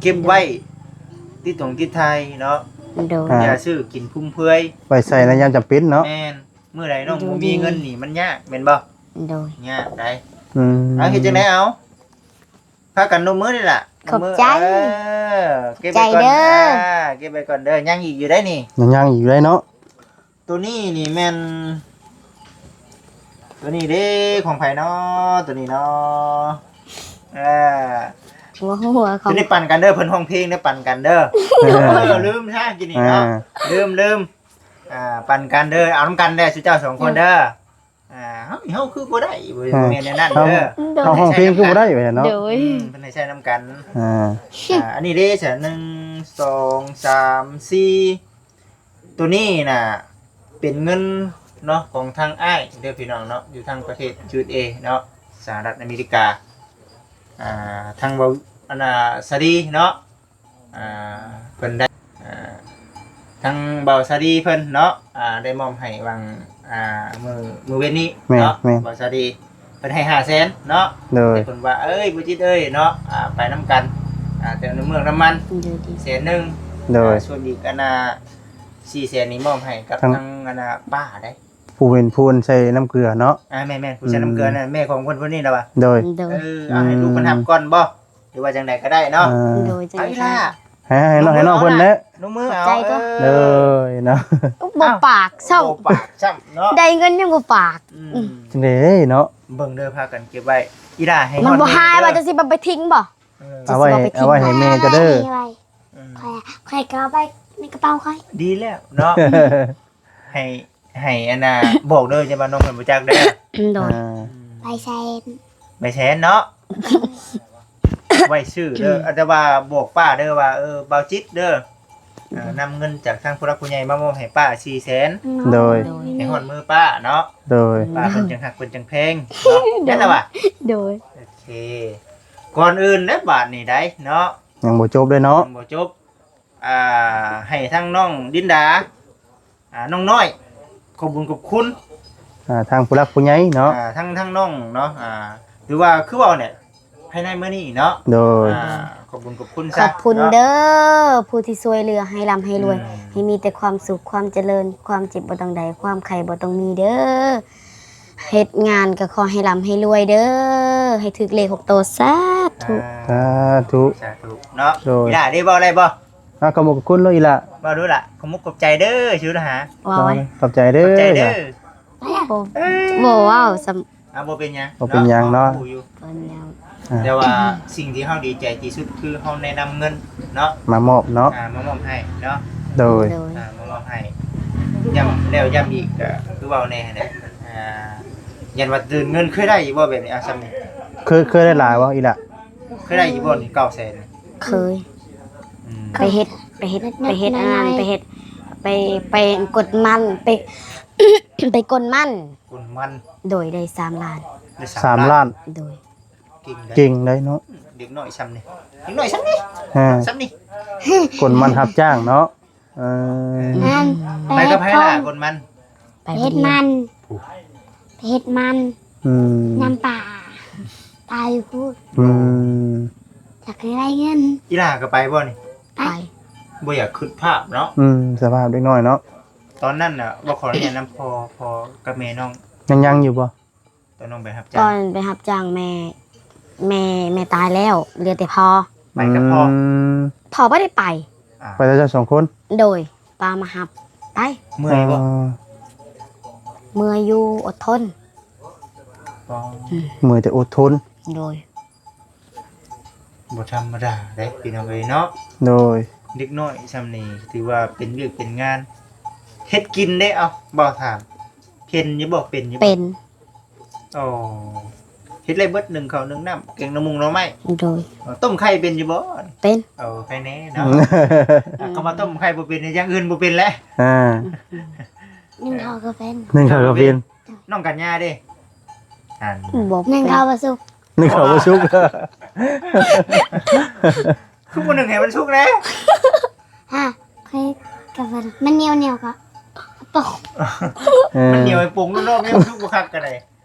ເກັບໄວ້ຕິດຕົງຕິດໄທເນາະ ໂດຍ ອ່າ ຢ່າຊື້ກິນຟຸມເຟືອຍ ໄວ້ໃຊ້ໃນຍາມຈຳເປັນເນາະ ແມ່ນ ມື້ໃດນ້ອງ ຢູ່ດີ ບໍ່ມີເງິນນີ້ມັນຍາກແມ່ນບໍ່? ໂດຍ ຍາກໄດ໋ ອືມ ເອົາ ເຮັດຈັ່ງໃດເອົາ ພາກັນນົບມືນີ້ລະ ຂອບໃຈ ເອີ ເກັບໄວ້ກ່ອນ ຂອບໃຈເດີ ອ່າ ເກັບໄວ້ກ່ອນເດີ ຍັງອີກຢູ່ໄດ໋ນີ້ ຍັງ ຍັງອີກຢູ່ໄດ໋ເນາະ ໂຕນີ້ນີ້ແມ່ນ ໂຕນີ້ເດ້ ຂອງໃຜເນາະ ໂຕນີ້ເນາະ ເອີ ຫົວ ຫົວຂອງ ໂຕນີ້ປັນກັນເດີ ເພິ່ນຮ້ອງເພງເດີ ປັນກັນເດີ ເອີ ລືມຊະ ກີ້ນີ້ເນາະ ອ່າ ລືມ ລືມ ອ່າ ປັນກັນເດີ ເອົານຳກັນເດີ ຊຸເຈົ້າສອງຄົນເດີ ອ່າ ເຮົາ ເຮົາຄືບໍ່ໄດ້ ບໍ່ ອ່າ ແມ່ນແນວນັ້ນເດີ ເຮົາ ເຮົາຮ້ອງເພງຄືບໍ່ໄດ້ວ່າຊັ້ນເນາະ ໂດຍ ອືມ ເພິ່ນໃຫ້ໃຊ້ນຳກັນ ອ່າ ອ່າ ອັນນີ້ເດ້ ເສຍ ໜຶ່ງ ສອງ ສາມ ສີ່ ໂຕນີ້ນະເປັນເງິນເນາະ ຂອງທາງອ້າຍເດີພີ່ນ້ອງເນາະ ຢູ່ທາງປະເທດ ຢູເອສເອ ເນາະ ສະຫະລັດອາເມລິກາ ອ່າ ທາງເວົ້າ ອັນນ່າ ສາລີເນາະ ອ່າ ເພິ່ນໄດ້ ອ່າ ທາງເບົາສາລີເພິ່ນເນາະ ອ່າ ໄດ້ມອບໃຫ້ຫວ່າງ ອ່າ ມື້ ມື້ເວັນນີ້ເນາະ ແມ່ນ ເບົາສາລີ ເພິ່ນໃຫ້ຫ້າແສນເນາະ ໂດຍ ແຕ່ເພິ່ນວ່າ ເອີຍ ບໍ່ຈິດເອີຍເນາະ ອ່າ ໄປນຳກັນ ອ່າ ແຕ່ນ້ຳເມືອກນ້ຳມັນ ໂດຍ ແສນໜຶ່ງ ໂດຍ ອ່າ ສ່ວນອີກອັນນ່າ ສີ່ແສນນີ້ມອບໃຫ້ກັບທາງ ທາງອັນນ່າ ປ້າໄດ໋ ຜູ້ເປັນຜູ້ໃສ່ນ້ຳເກືອເນາະ ອ່າ ແມ່ນໆ ຜູ້ໃສ່ນ້ຳເກືອ ອືມ ນັ້ນແມ່ຂອງເພິ່ນຜູ້ນີ້ລະວ່າ ໂດຍ ໂດຍ ເອີ ເອົາໃຫ້ລູກເພິ່ນຮັບກ່ອນບໍ່ ຫຼືວ່າຈັ່ງໃດກໍໄດ້ເນາະ ອ່າ ໂດຍ ຈັ່ງໃດກໍໄດ້ ເອົາອີ່ຫຼ້າ ໃຫ້ ໃຫ້ນ້ອງ ໃຫ້ນ້ອງເພິ່ນແຫຼະ ນົບມືເອົາ ຂອບໃຈເດີ ເອີ ໂດຍເນາະ ບໍ່ປາກຊ້ຳ ບໍ່ປາກຊ້ຳເນາະ ໄດ້ເງິນຍັງບໍ່ປາກ ອືມ ອືມ ຈັ່ງໃດເນາະ ເບິ່ງເດີ ພາກັນເກັບໄວ້ ອີ່ຫຼ້າໃຫ້ ມັນບໍ່ຫາຍບໍ່ ເຈົ້າຊິເອົາໄປຖິ້ມບໍ່ ເອີ ເອົາໄວ້ ເອົາໄວ້ໃຫ້ແມ່ເຈົ້າເດີ ອືມ ຂ້ອຍ ຂ້ອຍກໍເອົາໄວ້ໃນກະເປົາຂ້ອຍ ດີແລ້ວເນາະ ໃຫ້ ໃຫ້ອັນນ່າ ບອກເດີ ຢ່າວ່ານ້ອງເພິ່ນບໍ່ຈັກເດີ ໂດຍ ອ່າ ໃບແສນ ໃບແສນເນາະ ໄວ້ຊື້ເດີ ອືມ ແຕ່ວ່າບອກປ້າເດີວ່າ ເອີ ບ່າວຈິດເດີ ອ່າ ນຳເງິນຈາກທາງຜູ້ຫຼັກຜູ້ໃຫຍ່ມາມອບໃຫ້ປ້າສີ່ແສນ ໂດຍ ໂດຍ ໃຫ້ຮອດມືປ້າເນາະ ໂດຍ ປ້າເພິ່ນຈັ່ງຮັກເພິ່ນຈັ່ງແພງເນາະ ແມ່ນລະວ່າ ໂດຍ ໂອເຄ ກ່ອນອື່ນເດີບາດນີ້ໄດ໋ເນາະ ຍັງບໍ່ຈົບເດ້ເນາະ ຍັງບໍ່ຈົບ ອ່າ ໃຫ້ທາງນ້ອງດິນດາ ອ່າ ນ້ອງນ້ອຍ ຂອບບຸນຂອບຄຸນ ອ່າ ທາງຜູ້ຫຼັກຜູ້ໃຫຍ່ເນາະ ອ່າ ທາງ ທາງນ້ອງເນາະ ອ່າ ຫຼືວ່າຄືເວົ້າແຫຼະ ພາຍໃນມື້ນີ້ເນາະ ໂດຍ ອ່າ ຂອບບຸນຂອບຄຸນຊະ ຂອບຄຸນເດີ ເນາະ ຜູ້ທີ່ຊ່ວຍເຫຼືອ ໃຫ້ລ່ຳໃຫ້ລວຍ ອືມ ໃຫ້ມີແຕ່ຄວາມສຸກ ຄວາມຈະເລີນ ຄວາມເຈັບບໍ່ຕ້ອງໄດ້ ຄວາມໄຂ້ບໍ່ຕ້ອງມີເດີ ເຮັດງານກໍຂໍໃຫ້ລ່ຳໃຫ້ລວຍເດີ ໃຫ້ຖືກເລກຫົກໂຕ ສາທຸ ອ່າ ສາທຸ ສາທຸເນາະ ໂດຍ ອີ່ຫຼ້າເດ້ ເວົ້າໄດ້ບໍ່? ອ່າ ຂອບຄຸນເນາະອີ່ຫຼ້າ ເວົ້າດູລະ ຂອບມຸກຂອບໃຈເດີ ຊື່ລະຫາ ເວົ້າໄວ້ ຂອບໃຈເດີ ຂອບໃຈເດີ ບໍ່ ບໍ່ເວົ້າຊ້ຳ ອ່າ ບໍ່ເປັນຫຍັງ ບໍ່ເປັນຫຍັງເນາະ ເນາະ ຮູ້ຢູ່ ເພິ່ນແລ້ວ ອ່າ ແຕ່ວ່າສິ່ງທີ່ເຮົາດີໃຈທີ່ສຸດຄືເຮົາໄດ້ນຳເງິນເນາະ ມາມອບເນາະ ອ່າ ມາມອບໃຫ້ເນາະ ໂດຍ ໂດຍ ອ່າ ມາມອບໃຫ້ ຢ້ຳແລ້ວຢ້ຳອີກ ກໍຄືເວົ້າແນ່ຫັ້ນແຫຼະ ອ່າ ຢ້ານວ່າຕື່ນເງິນ ເຄີຍໄດ້ຢູ່ບໍ່ແບບນີ້ ອ່າ ຊ່ຳນີ້ ເຄີຍ ເຄີຍໄດ້ຫຼາຍບໍ່ອີ່ຫຼ້າ? ເຄີຍໄດ້ຢູ່ບໍ່ນີ້ ເກົ້າແສນ? ເຄີຍ ອືມ ໄປເຮັດ ໄປເຮັດ ໄປເຮັດອັນນັ້ນ ໄປເຮັດ ໄປ ໄປກົນມັນ ໄປ ໄປກົນມັນ ກົນມັນ ໂດຍ ໄດ້ສາມລ້ານ ໄດ້ສາມ ສາມລ້ານ ລ້ານ ໂດຍ ເກັ່ງໄດ໋ ເກັ່ງໄດ໋ເນາະ ເດັກນ້ອຍຊ່ຳນີ້ ເດັກນ້ອຍຊ່ຳນີ້ ອ່າ ຊ່ຳນີ້ ກົນມັນຮັບຈ້າງເນາະ ເອີ ແມ່ນ ໄປກັບໃຜລະ ກົນມັນ? ໄປເຮັດມັນ ໄປເຮັດມັນ ອືມ ນຳປາ ປາຢູ່ພຸ້ນ ອືມ ຢາກໃຫ້ໄດ້ເງິນ ອີ່ຫຼ້າກໍໄປບໍ່ນີ້? ໄປ ບໍ່ຢາກຄິດພາບເນາະ ອືມ ສະພາບເດັກນ້ອຍເນາະ ຕອນນັ້ນນະ ບໍ່ຂໍອະນຸຍາດນຳພໍ່ ພໍ່ກັບແມ່ນ້ອງ ຍັງ ຍັງຢູ່ບໍ່? ຕອນນ້ອງໄປຮັບຈ້າງ ຕອນໄປຮັບຈ້າງແມ່ ແມ່ ແມ່ຕາຍແລ້ວ ເຫຼືອແຕ່ພໍ່ ໄປກັບພໍ່ ອືມ ພໍ່ບໍ່ໄດ້ໄປ ອ່າ ໄປແຕ່ເຈົ້າສອງຄົນ ໂດຍ ປ້າມາຮັບ ໄປ ເມື່ອຍບໍ່? ອ່າ ເມື່ອຍຢູ່ ອົດທົນ ອໍ ອືມ ເມື່ອຍແຕ່ອົດທົນ ໂດຍ ບໍ່ທຳມະດາເດ້ພີ່ນ້ອງເອີຍເນາະ ໂດຍ ເດັກນ້ອຍຊ່ຳນີ້ຖືວ່າເປັນວຽກເປັນງານ ເຮັດກິນເດ້ ເອົ້າ ບໍ່ຖາມ ເຫັນຢູ່ບໍ່ ເປັນຢູ່ບໍ່? ເປັນ ອໍ ເຮັດໄດ້ເບິດ ໜຶ້ງເຂົ້າໜຶ້ງນ້ຳ ແກງໜໍ່ມຸງໜໍ່ໄມ້ ໂດຍ ຕົ້ມໄຂ່ເປັນຢູ່ບໍ່? ເປັນ ເອີ ໄຂ່ແນ່ເນາະ ອືມ ອ່າ ຄຳວ່າຕົ້ມໄຂ່ບໍ່ເປັນ ຢ່າງອື່ນບໍ່ເປັນແຫຼະ ອ່າ ໜຶ້ງເຂົ້າກໍເປັນ ໜຶ້ງເຂົ້າກໍເປັນ ນ້ອງກັນຍາເດ້ ອັນ ໜຶ້ງເຂົ້າບໍ່ສຸກ ໜຶ້ງເຂົ້າບໍ່ສຸກ ຄືບໍ່ໜຶ້ງໃຫ້ມັນສຸກແດ່ ຮະ ຂ້ອຍກໍວ່າມັນໜຽວໆກໍປົງ ເອີ ມັນໜຽວໃຫ້ປົງ ນອກນີ້ມັນສຸກບໍ່ຄັກກໍໄດ້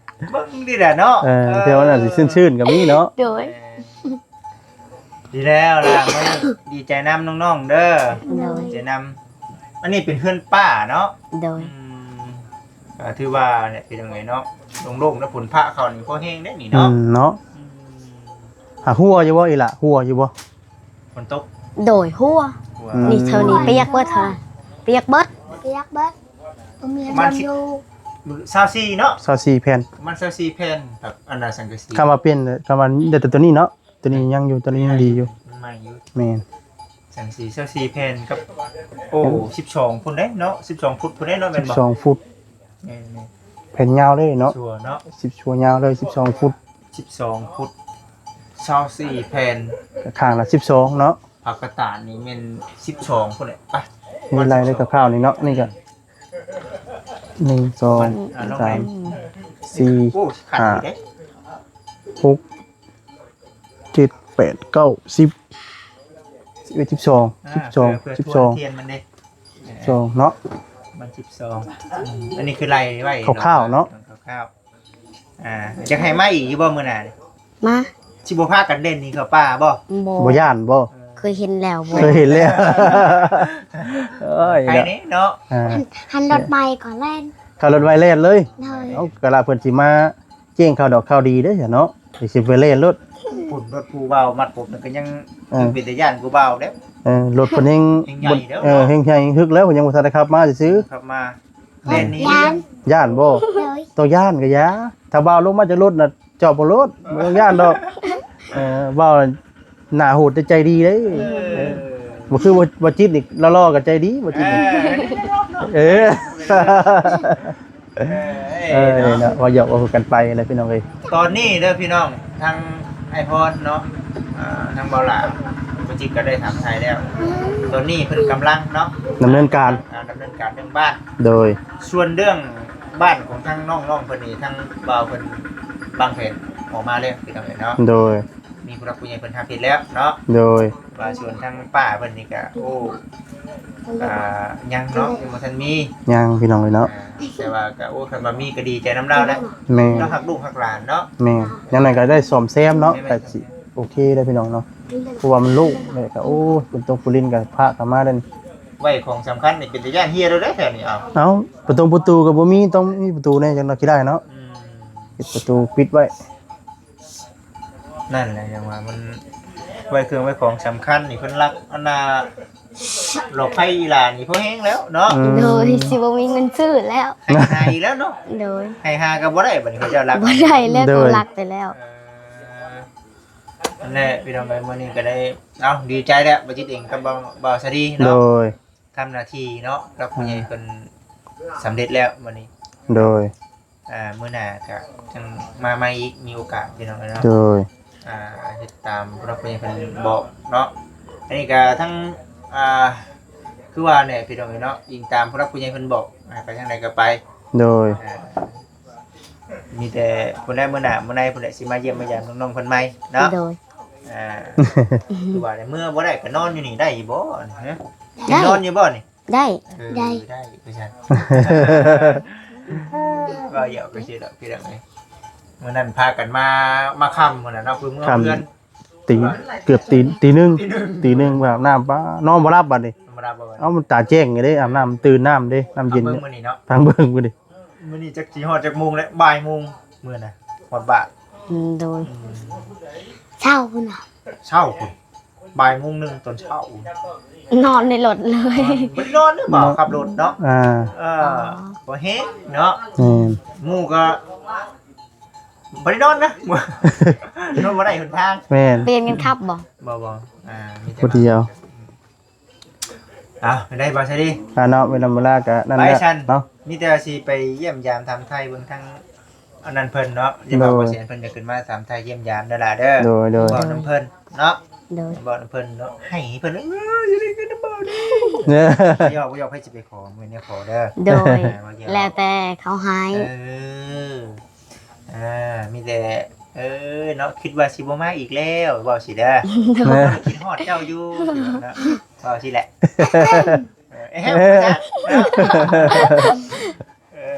ເບິ່ງດີແຫຼະເນາະ ເອີ ເອີ ເທື່ອມັນອາດຊິຊື່ນໆກໍມີເນາະ ໂດຍ ດີແລ້ວລະ ມື້ນີ້ດີໃຈນຳນ້ອງໆເດີ ໂດຍ ດີໃຈນຳ ອັນນີ້ເປັນເຮືອນປ້າເນາະ ໂດຍ ອືມ ກໍຖືວ່າເນຍ ເປັນຈັ່ງໃດເນາະ ໂລ່ງໆ ແລ້ວຝົນຟ້າເຂົ້ານີ້ພໍແຮງເດ້ນີ້ ອື ເນາະ ເນາະ ອືມ ຫາຫົວຢູ່ບໍ່ອີ່ຫຼະ ຫົວຢູ່ບໍ່? ຝົນຕົກ ໂດຍ ຫົວ ຫົວ ອືມ ນີ້ເທົ່ານີ້ປຽກເບິດ ປຽກເບິດ ປຽກເບິດ ບໍ່ມີ ປະມານ ອັນຢູ່ ຊາວສີ່ເນາະ ຊາວສີ່ແຜ່ນ ປະມານຊາວສີ່ແຜ່ນ ແບບອັນນ່າສັງກະສີ ຄຳວ່າປ່ຽນ ຄຳວ່າໄດ້ແຕ່ຕົວນີ້ເນາະ ຕົວນີ້ຍັງຢູ່ ຕົວນີ້ຍັງດີຢູ່ ມັນໃໝ່ຢູ່ ແມ່ນ ສັງກະສີຊາວສີ່ແຜ່ນກັບ ໂອ້ ເອີ ສິບສອງພຸ້ນເດ້ເນາະ ສິບສອງຟຸດພຸ້ນເດ້ເນາະ ແມ່ນບໍ່ ສິບສອງຟຸດ ແມ່ນໆ ແຜ່ນຍາວເລີຍເນາະ ຊົ່ວເນາະ ສິບຊົ່ວຍາວເລີຍ ສິບສອງຟຸດ ສິບສອງຟຸດ ຊາວສີ່ແຜ່ນ ຂ້າງລະສິບສອງເນາະ ຜ້າກະຕານນີ້ແມ່ນສິບສອງພຸ້ນແຫຼະ ໄປ ມີລາຍລະອຽດຄ່າວໆນີ້ເນາະ ນີ້ກໍ ໜຶ່ງ ສອງ ມັນ ອ່າ ສາມ ສີ່ ໂອ້ ຂັດ ຫ້າ ຢູ່ເດ້ ຫົກ ເຈັດ ແປດ ເກົ້າ ສິບ ສິບເອັດ ສິບສອງ ອ່າ ສິບສອງ ເພື່ອ ເພື່ອ ສິບສອງ ທວນທຽນມັນເດ້ ສິບສອງເນາະ ມັນສິບສອງ ອືມ ອັນນີ້ຄືໄລ່ໄວ້ ຄ່າວໆເນາະ ຄ່າວໆ ອ່າ ຢາກໃຫ້ມາອີກຢູ່ບໍ່ມື້ໜ້ານີ້? ມາ ຊິບໍ່ພາກັນເລ່ນໜີເຂົ້າປ່າບໍ່? ບໍ່ ບໍ່ຢ້ານບໍ່? ເອີ ເຄີຍເຫັນແລ້ວບໍ່? ເຄີຍເຫັນແລ້ວ ໂອ້ຍ ໄປນີ້ເນາະ ອ່າ ຄັນລົດໄວກໍແລ່ນ ຄັນລົດໄວແລ່ນເລີຍ ໂດຍ ເອົາ ກະລະເພິ່ນຊິມາ ແຈ້ງຂ່າວດອກຂ່າວດີເດ້ເນາະ ຊິໄປແລ່ນໂລດ ພຸ້ນລົດຜູ້ບ່າວມັດຜົມນັ້ນກໍຍັງ ເອີ ເປັນຕາຢ້ານກວ່າບ່າວເດ້ ເອີ ລົດເພິ່ນແຮງ ແຮງໃຫຍ່ແລ້ວ ເອີ ເນາະ ແຮງໃຫຍ່ແຮງຮຶກແລ້ວ ຍັງບໍ່ທັນໄດ້ຂັບມາຊື່ໆ ຂັບມາ ແລ່ນໜີ ຢ້ານ ຢ້ານບໍ່? ໂດຍ ຕ້ອງຢ້ານກໍຢ່າ ຖ້າບ່າວລົງມາຈາກລົດນະ ຈອດບໍ່ໂລດ ບໍ່ຕ້ອງຢ້ານດອກ ເອີ ບ່າວ ໜ້າໂຫດແຕ່ໃຈດີເດ້ ເອີ ບໍ່ຄືບໍ່ ບໍ່ຈິດນີ້ ຫຼໍ່ໆກໍໃຈດີບໍ່ຈິດນີ້ ເອີ ເອີ ເອີ ເອີ ເນາະ ເນາະ ເວົ້າຫຍອກເວົ້າຫົວກັນໄປແຫຼະພີ່ນ້ອງເອີຍ ຕອນນີ້ເດີພີ່ນ້ອງ ທາງອ້າຍພອນເນາະ ອ່າ ທາງບ່າວຫຼ້າ ບໍ່ຈິດກໍໄດ້ຖາມໄຖ່ແລ້ວ ຕອນນີ້ເພິ່ນກຳລັງເນາະ ດຳເນີນການ ອ່າ ດຳເນີນການເລື່ອງບ້ານ ໂດຍ ສ່ວນເລື່ອງບ້ານຂອງທາງນ້ອງໆເພິ່ນນີ້ ທາງບ່າວເພິ່ນວາງແຜນອອກມາແລ້ວພີ່ນ້ອງເອີຍເນາະ ໂດຍ ມີຜູ້ຫຼັກຜູ້ໃຫຍ່ເພິ່ນຮັບເຮັດແລ້ວເນາະ ໂດຍ ວ່າສ່ວນທາງປ້າເພິ່ນນີ້ກະ ໂອ້ ກະຍັງເນາະ ຍັງບໍ່ທັນມີ ຍັງພີ່ນ້ອງເອີຍເນາະ ອ່າ ແຕ່ວ່າກະ ໂອ້ ຄັນວ່າມີກະດີໃຈນຳລາວແຫຼະ ແມ່ນ ລາວຮັກລູກຮັກຫຼານເນາະ ແມ່ນ ຢ່າງໜ້ອຍກະໄດ້ສ້ອມແຊມເນາະ ແມ່ນ ກະຊິໂອເຄແລ້ວພີ່ນ້ອງເນາະ ເພາະວ່າມັນໂລ່ງ ແລ້ວກະ ໂອ້ ຝົນຕົກຝົນລິນກະພະກະມາເດ້ ໄວ້ຂອງສຳຄັນນີ້ເປັນຕາຢ້ານເຮ່ຍໂລດເດ້ແຖວນີ້ ເອົາ ເອົາ ປະຕົງປະຕູກະບໍ່ມີ ຕ້ອງມີປະຕູແດ່ ຈັ່ງໜ້ອຍຊິໄດ້ເນາະ ອືມ ເຮັດປະຕູປິດໄວ້ ນັ້ນແຫຼະ ຈັ່ງວ່າມັນໄວ້ເຄື່ອງໄວ້ຂອງສຳຄັນນີ້ ເພິ່ນລັກອັນນ່າ ຫຼອກໄຟອີ່ຫຼ້ານີ້ພໍແຮງແລ້ວເນາະ ອືມ ໂດຍ ຊິບໍ່ມີເງິນຊື້ແລ້ວ ໃຫ້ຫາອີກແລ້ວເນາະ ໂດຍ ໃຫ້ຫາກໍບໍ່ໄດ້ບັດນີ້ ເຂົາເຈົ້າລັກ ບໍ່ໄດ້ແລ້ວ ໂດຍ ເຂົາລັກໄປແລ້ວ ເອີ ນັ້ນແຫຼະ ພີ່ນ້ອງເອີຍ ມື້ນີ້ກໍໄດ້ ເອົາ ດີໃຈແລ້ວ ບໍ່ຈິດເອງກັບບ່າວ ບ່າວສາລີເນາະ ໂດຍ ທຳໜ້າທີ່ເນາະ ກັບຜູ້ໃຫຍ່ເພິ່ນສຳເລັດແລ້ວມື້ນີ້ ໂດຍ ອ່າ ມື້ໜ້າກະຈັ່ງມາໃໝ່ອີກ ມີໂອກາດພີ່ນ້ອງເອີຍເນາະ ໂດຍ ອ່າ ເຮັດຕາມຜູ້ຫຼັກຜູ້ໃຫຍ່ເພິ່ນບອກເນາະ ອັນນີ້ກະທັງ ອ່າ ຄືວ່າແຫຼະພີ່ນ້ອງເອີຍເນາະ ອີງຕາມຜູ້ຫຼັກຜູ້ໃຫຍ່ເພິ່ນບອກ ອ່າ ໄປທາງໃດກະໄປ ໂດຍ ອ່າ ມີແຕ່ພຸ້ນແຫຼະ ມື້ໜ້າມື້ໃນພຸ້ນແຫຼະ ຊິມາຢ້ຽມມາຢາມນ້ອງໆເພິ່ນໃໝ່ເນາະ ໂດຍ ອ່າ ຄືວ່າແຫຼະ ເມືອບໍ່ໄດ້ກະນອນຢູ່ນີ້ໄດ້ຢູ່ບໍ່? ຮະ ໄດ້ ນອນຢູ່ບໍ່ນີ້? ໄດ້ ເອີ ໄດ້ ໄດ້ ວ່າຊັ້ນ ເວົ້າຫຍອກໄປຊື່ດອກພີ່ນ້ອງເອີຍ ມື້ນັ້ນພາກັນມາ ມາຄ່ຳພຸ້ນນະເນາະ ເພື່ອເມືອເຮືອນ ຕີ ເກືອບຕີ ຕີໜຶ່ງ ຕີໜຶ່ງ ຕີໜຶ່ງ ອາບນ້ຳ ປ້າ ນອນບໍ່ຫຼັບບັດນີ້ ນອນບໍ່ຫຼັບບໍ່ບັດນີ້ ເອົ້າ ມັນຕາແຈ້ງເດ້ ອາບນ້ຳຕື່ນນ້ຳເດ້ ນ້ຳເຢັນ ເບິ່ງມື້ນີ້ເນາະ ທາງເບິ່ງມື້ນີ້ ມື້ນີ້ຈັກຊິຮອດຈັກໂມງແລ້ວ ບ່າຍໂມງ ມື້ນະ ຮອດບ້ານ ອືມ ໂດຍ ອືມ ເຊົ້າພຸ້ນນະ ເຊົ້າພຸ້ນ ບ່າຍໂມງໜຶ່ງຕອນເຊົ້າ ນອນໃນລົດເລີຍ ບໍ່ໄດ້ນອນເດີ ບ່າວຂັບລົດເນາະ ອ່າ ເອີ ອໍ ບໍ່ແຮງເນາະ ແມ່ນ ໝູ່ກໍບໍ່ໄດ້ນອນນະ ນອນບໍ່ໄດ້ຫົນທາງ ແມ່ນ ປ່ຽນກັນຂັບບໍ່? ບໍ່ ບໍ່ ອ່າ ມີແຕ່ຜູ້ດຽວ ເອົາ ໄດ້ບໍ່ຊະດີ ອ່າ ເນາະ ເວລາ ເວລາກໍນັ້ນແຫຼະເນາະ ມີແຕ່ວ່າຊິໄປຢ້ຽມຢາມຖາມໄຖ່ເບິ່ງທາງ ອັນນັ້ນເພິ່ນເນາະ ຢ່າບອກ ໂດຍ ວ່າແສນເພິ່ນຈະຂຶ້ນມາຖາມໄຖ່ຢ້ຽມຢາມນັ້ນລະເດີ ໂດຍ ໂດຍ ເວົ້ານຳເພິ່ນເນາະ ໂດຍ ເວົ້ານຳເພິ່ນເນາະ ໃຫ້ເພິ່ນ ເອີ ຢ່າໄດ້ເງິນນຳບ່າວເດີ ຫຍອກ ບໍ່ຫຍອກ ໃຜຊິໄປຂໍ ແມ່ນແນວຂໍເດີ ໂດຍ ອ່າ ແລ້ວແຕ່ເຂົາໃຫ້ ເອີ ອ່າ ມີແຕ່ ເອີ ເນາະ ຄິດວ່າຊິບໍ່ມາອີກແລ້ວ ເວົ້າຊີ້ເດີ ໂດຍ ຄິດຮອດເຈົ້າຢູ່ ເນາະ ເວົ້າຊີ້ແຫຼະ ເອີ ເອີ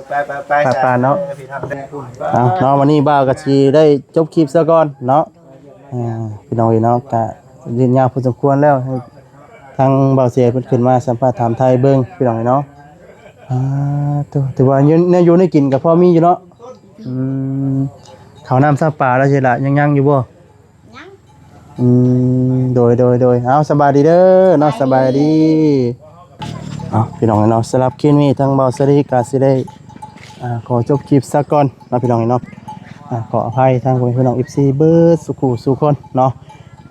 ໄປ ໄປໆໆ ໄປໆເນາະ ເອີ ພີ່ນ້ອງ ເອົາເນາະ ວັນນີ້ບ່າວກໍຊິໄດ້ຈົບຄລິບຊະກ່ອນເນາະ ອ່າ ພີ່ນ້ອງເອີຍເນາະ ກະຢືນຍາວພໍສົມຄວນແລ້ວ ໃຫ້ທາງບ່າວເສຍເພິ່ນຂຶ້ນມາສຳພາດຖາມໄທເບິ່ງ ພີ່ນ້ອງເອີຍເນາະ ອ່າ ຖື ຖືວ່າຢູ່ ແນວຢູ່ແນວກິນກໍພໍມີຢູ່ເນາະ ອືມ ເຂົ້ານ້ຳຊາປາແລ້ວຊິລະ ຍັງ ຍັງຢູ່ບໍ່? ຍັງ ອືມ ໂດຍ ໂດຍ ໂດຍ ເອົາ ສະບາຍດີເດີເນາະ ສະບາຍດີ ສະບາຍດີ ເອົາ ພີ່ນ້ອງເນາະ ສຳລັບຄລິບນີ້ທາງບ່າວສາລີກະຊິໄດ້ ອ່າ ຂໍຈົບຄລິບຊະກ່ອນເນາະ ພີ່ນ້ອງເນາະ ອ່າ ຂໍອະໄພທາງພໍ່ແມ່ພີ່ນ້ອງ ເອັຟຊີ ເບິດສູ່ຜູ້ສູ່ຄົນເນາະ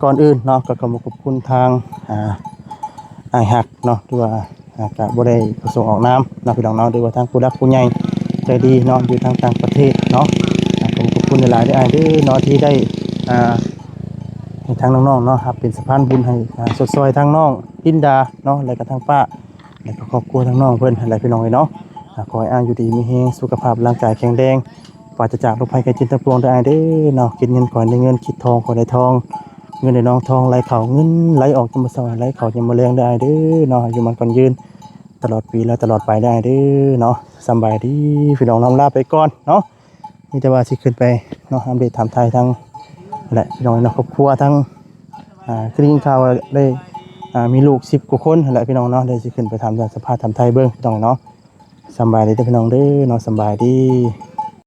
ກ່ອນອື່ນເນາະ ກໍຂໍຂອບຄຸນທາງ ອ່າ ອ້າຍຮັກເນາະ ຫຼືວ່າ ອ່າ ກະບໍ່ໄດ້ປະສົງອອກນາມເນາະ ພີ່ນ້ອງເນາະ ຫຼືວ່າທາງຜູ້ຫຼັກຜູ້ໃຫຍ່ໃຈດີເນາະ ຢູ່ທາງຕ່າງປະເທດເນາະ ອ່າ ກໍຂອບຄຸນຫຼາຍໆເດີອ້າຍເດີເນາະ ທີ່ໄດ້ ອ່າ ໃຫ້ທາງນ້ອງໆເນາະ ຮັບເປັນສະພານບຸນໃຫ້ ອ່າ ຊົດຊ່ອຍທາງນ້ອງລິນດາເນາະ ແລະກະທາງປ້າ ແລະກະຄອບຄົວທາງນ້ອງເພິ່ນຫັ້ນແຫຼະ ພີ່ນ້ອງເອີຍເນາະ ອ່າ ຂໍໃຫ້ອ້າຍຢູ່ດີມີແຮງ ສຸຂະພາບຮ່າງກາຍແຂງແຮງ ປາສະຈາກໂລກໄພໄຂ້ເຈັບທັງປວງເດີອ້າຍເດີເນາະ ຄິດເງິນຂໍໃຫ້ໄດ້ເງິນ ຄິດທອງຂໍໃຫ້ໄດ້ທອງ ເງິນໃນໜອງທອງໄຫຼເຂົ້າ ເງິນໄຫຼອອກ ຈະມາເຊົາໃຫ້ໄຫຼເຂົ້າ ຍາມມື້ແລງເດີອ້າຍເດີເນາະ ອາຍຸໝັ້ນຂວັນຍືນ ຕະຫຼອດປີ ແລະ ຕະຫຼອດໄປເດີອ້າຍເດີເນາະ ສຳບາຍດີ ພີ່ນ້ອງ ລຳລາໄປກ່ອນເນາະ ມີແຕ່ວ່າຊິຂຶ້ນໄປເນາະ ອັບເດດຖາມໄທທາງແຫຼະ ພີ່ນ້ອງເນາະ ຄອບຄົວທັງ ອ່າ ຄືໄດ້ຍິນຂ່າວວ່າໄດ້ ອ່າ ມີລູກສິບກວ່າຄົນຫັ້ນແຫຼະ ພີ່ນ້ອງເນາະ ດຽວຊິຂຶ້ນໄປຖາມສະພາດຖາມໄທເບິ່ງ ພີ່ນ້ອງເນາະ ສຳບາຍດີເດີພີ່ນ້ອງເດີເນາະ ສຳບາຍດີ.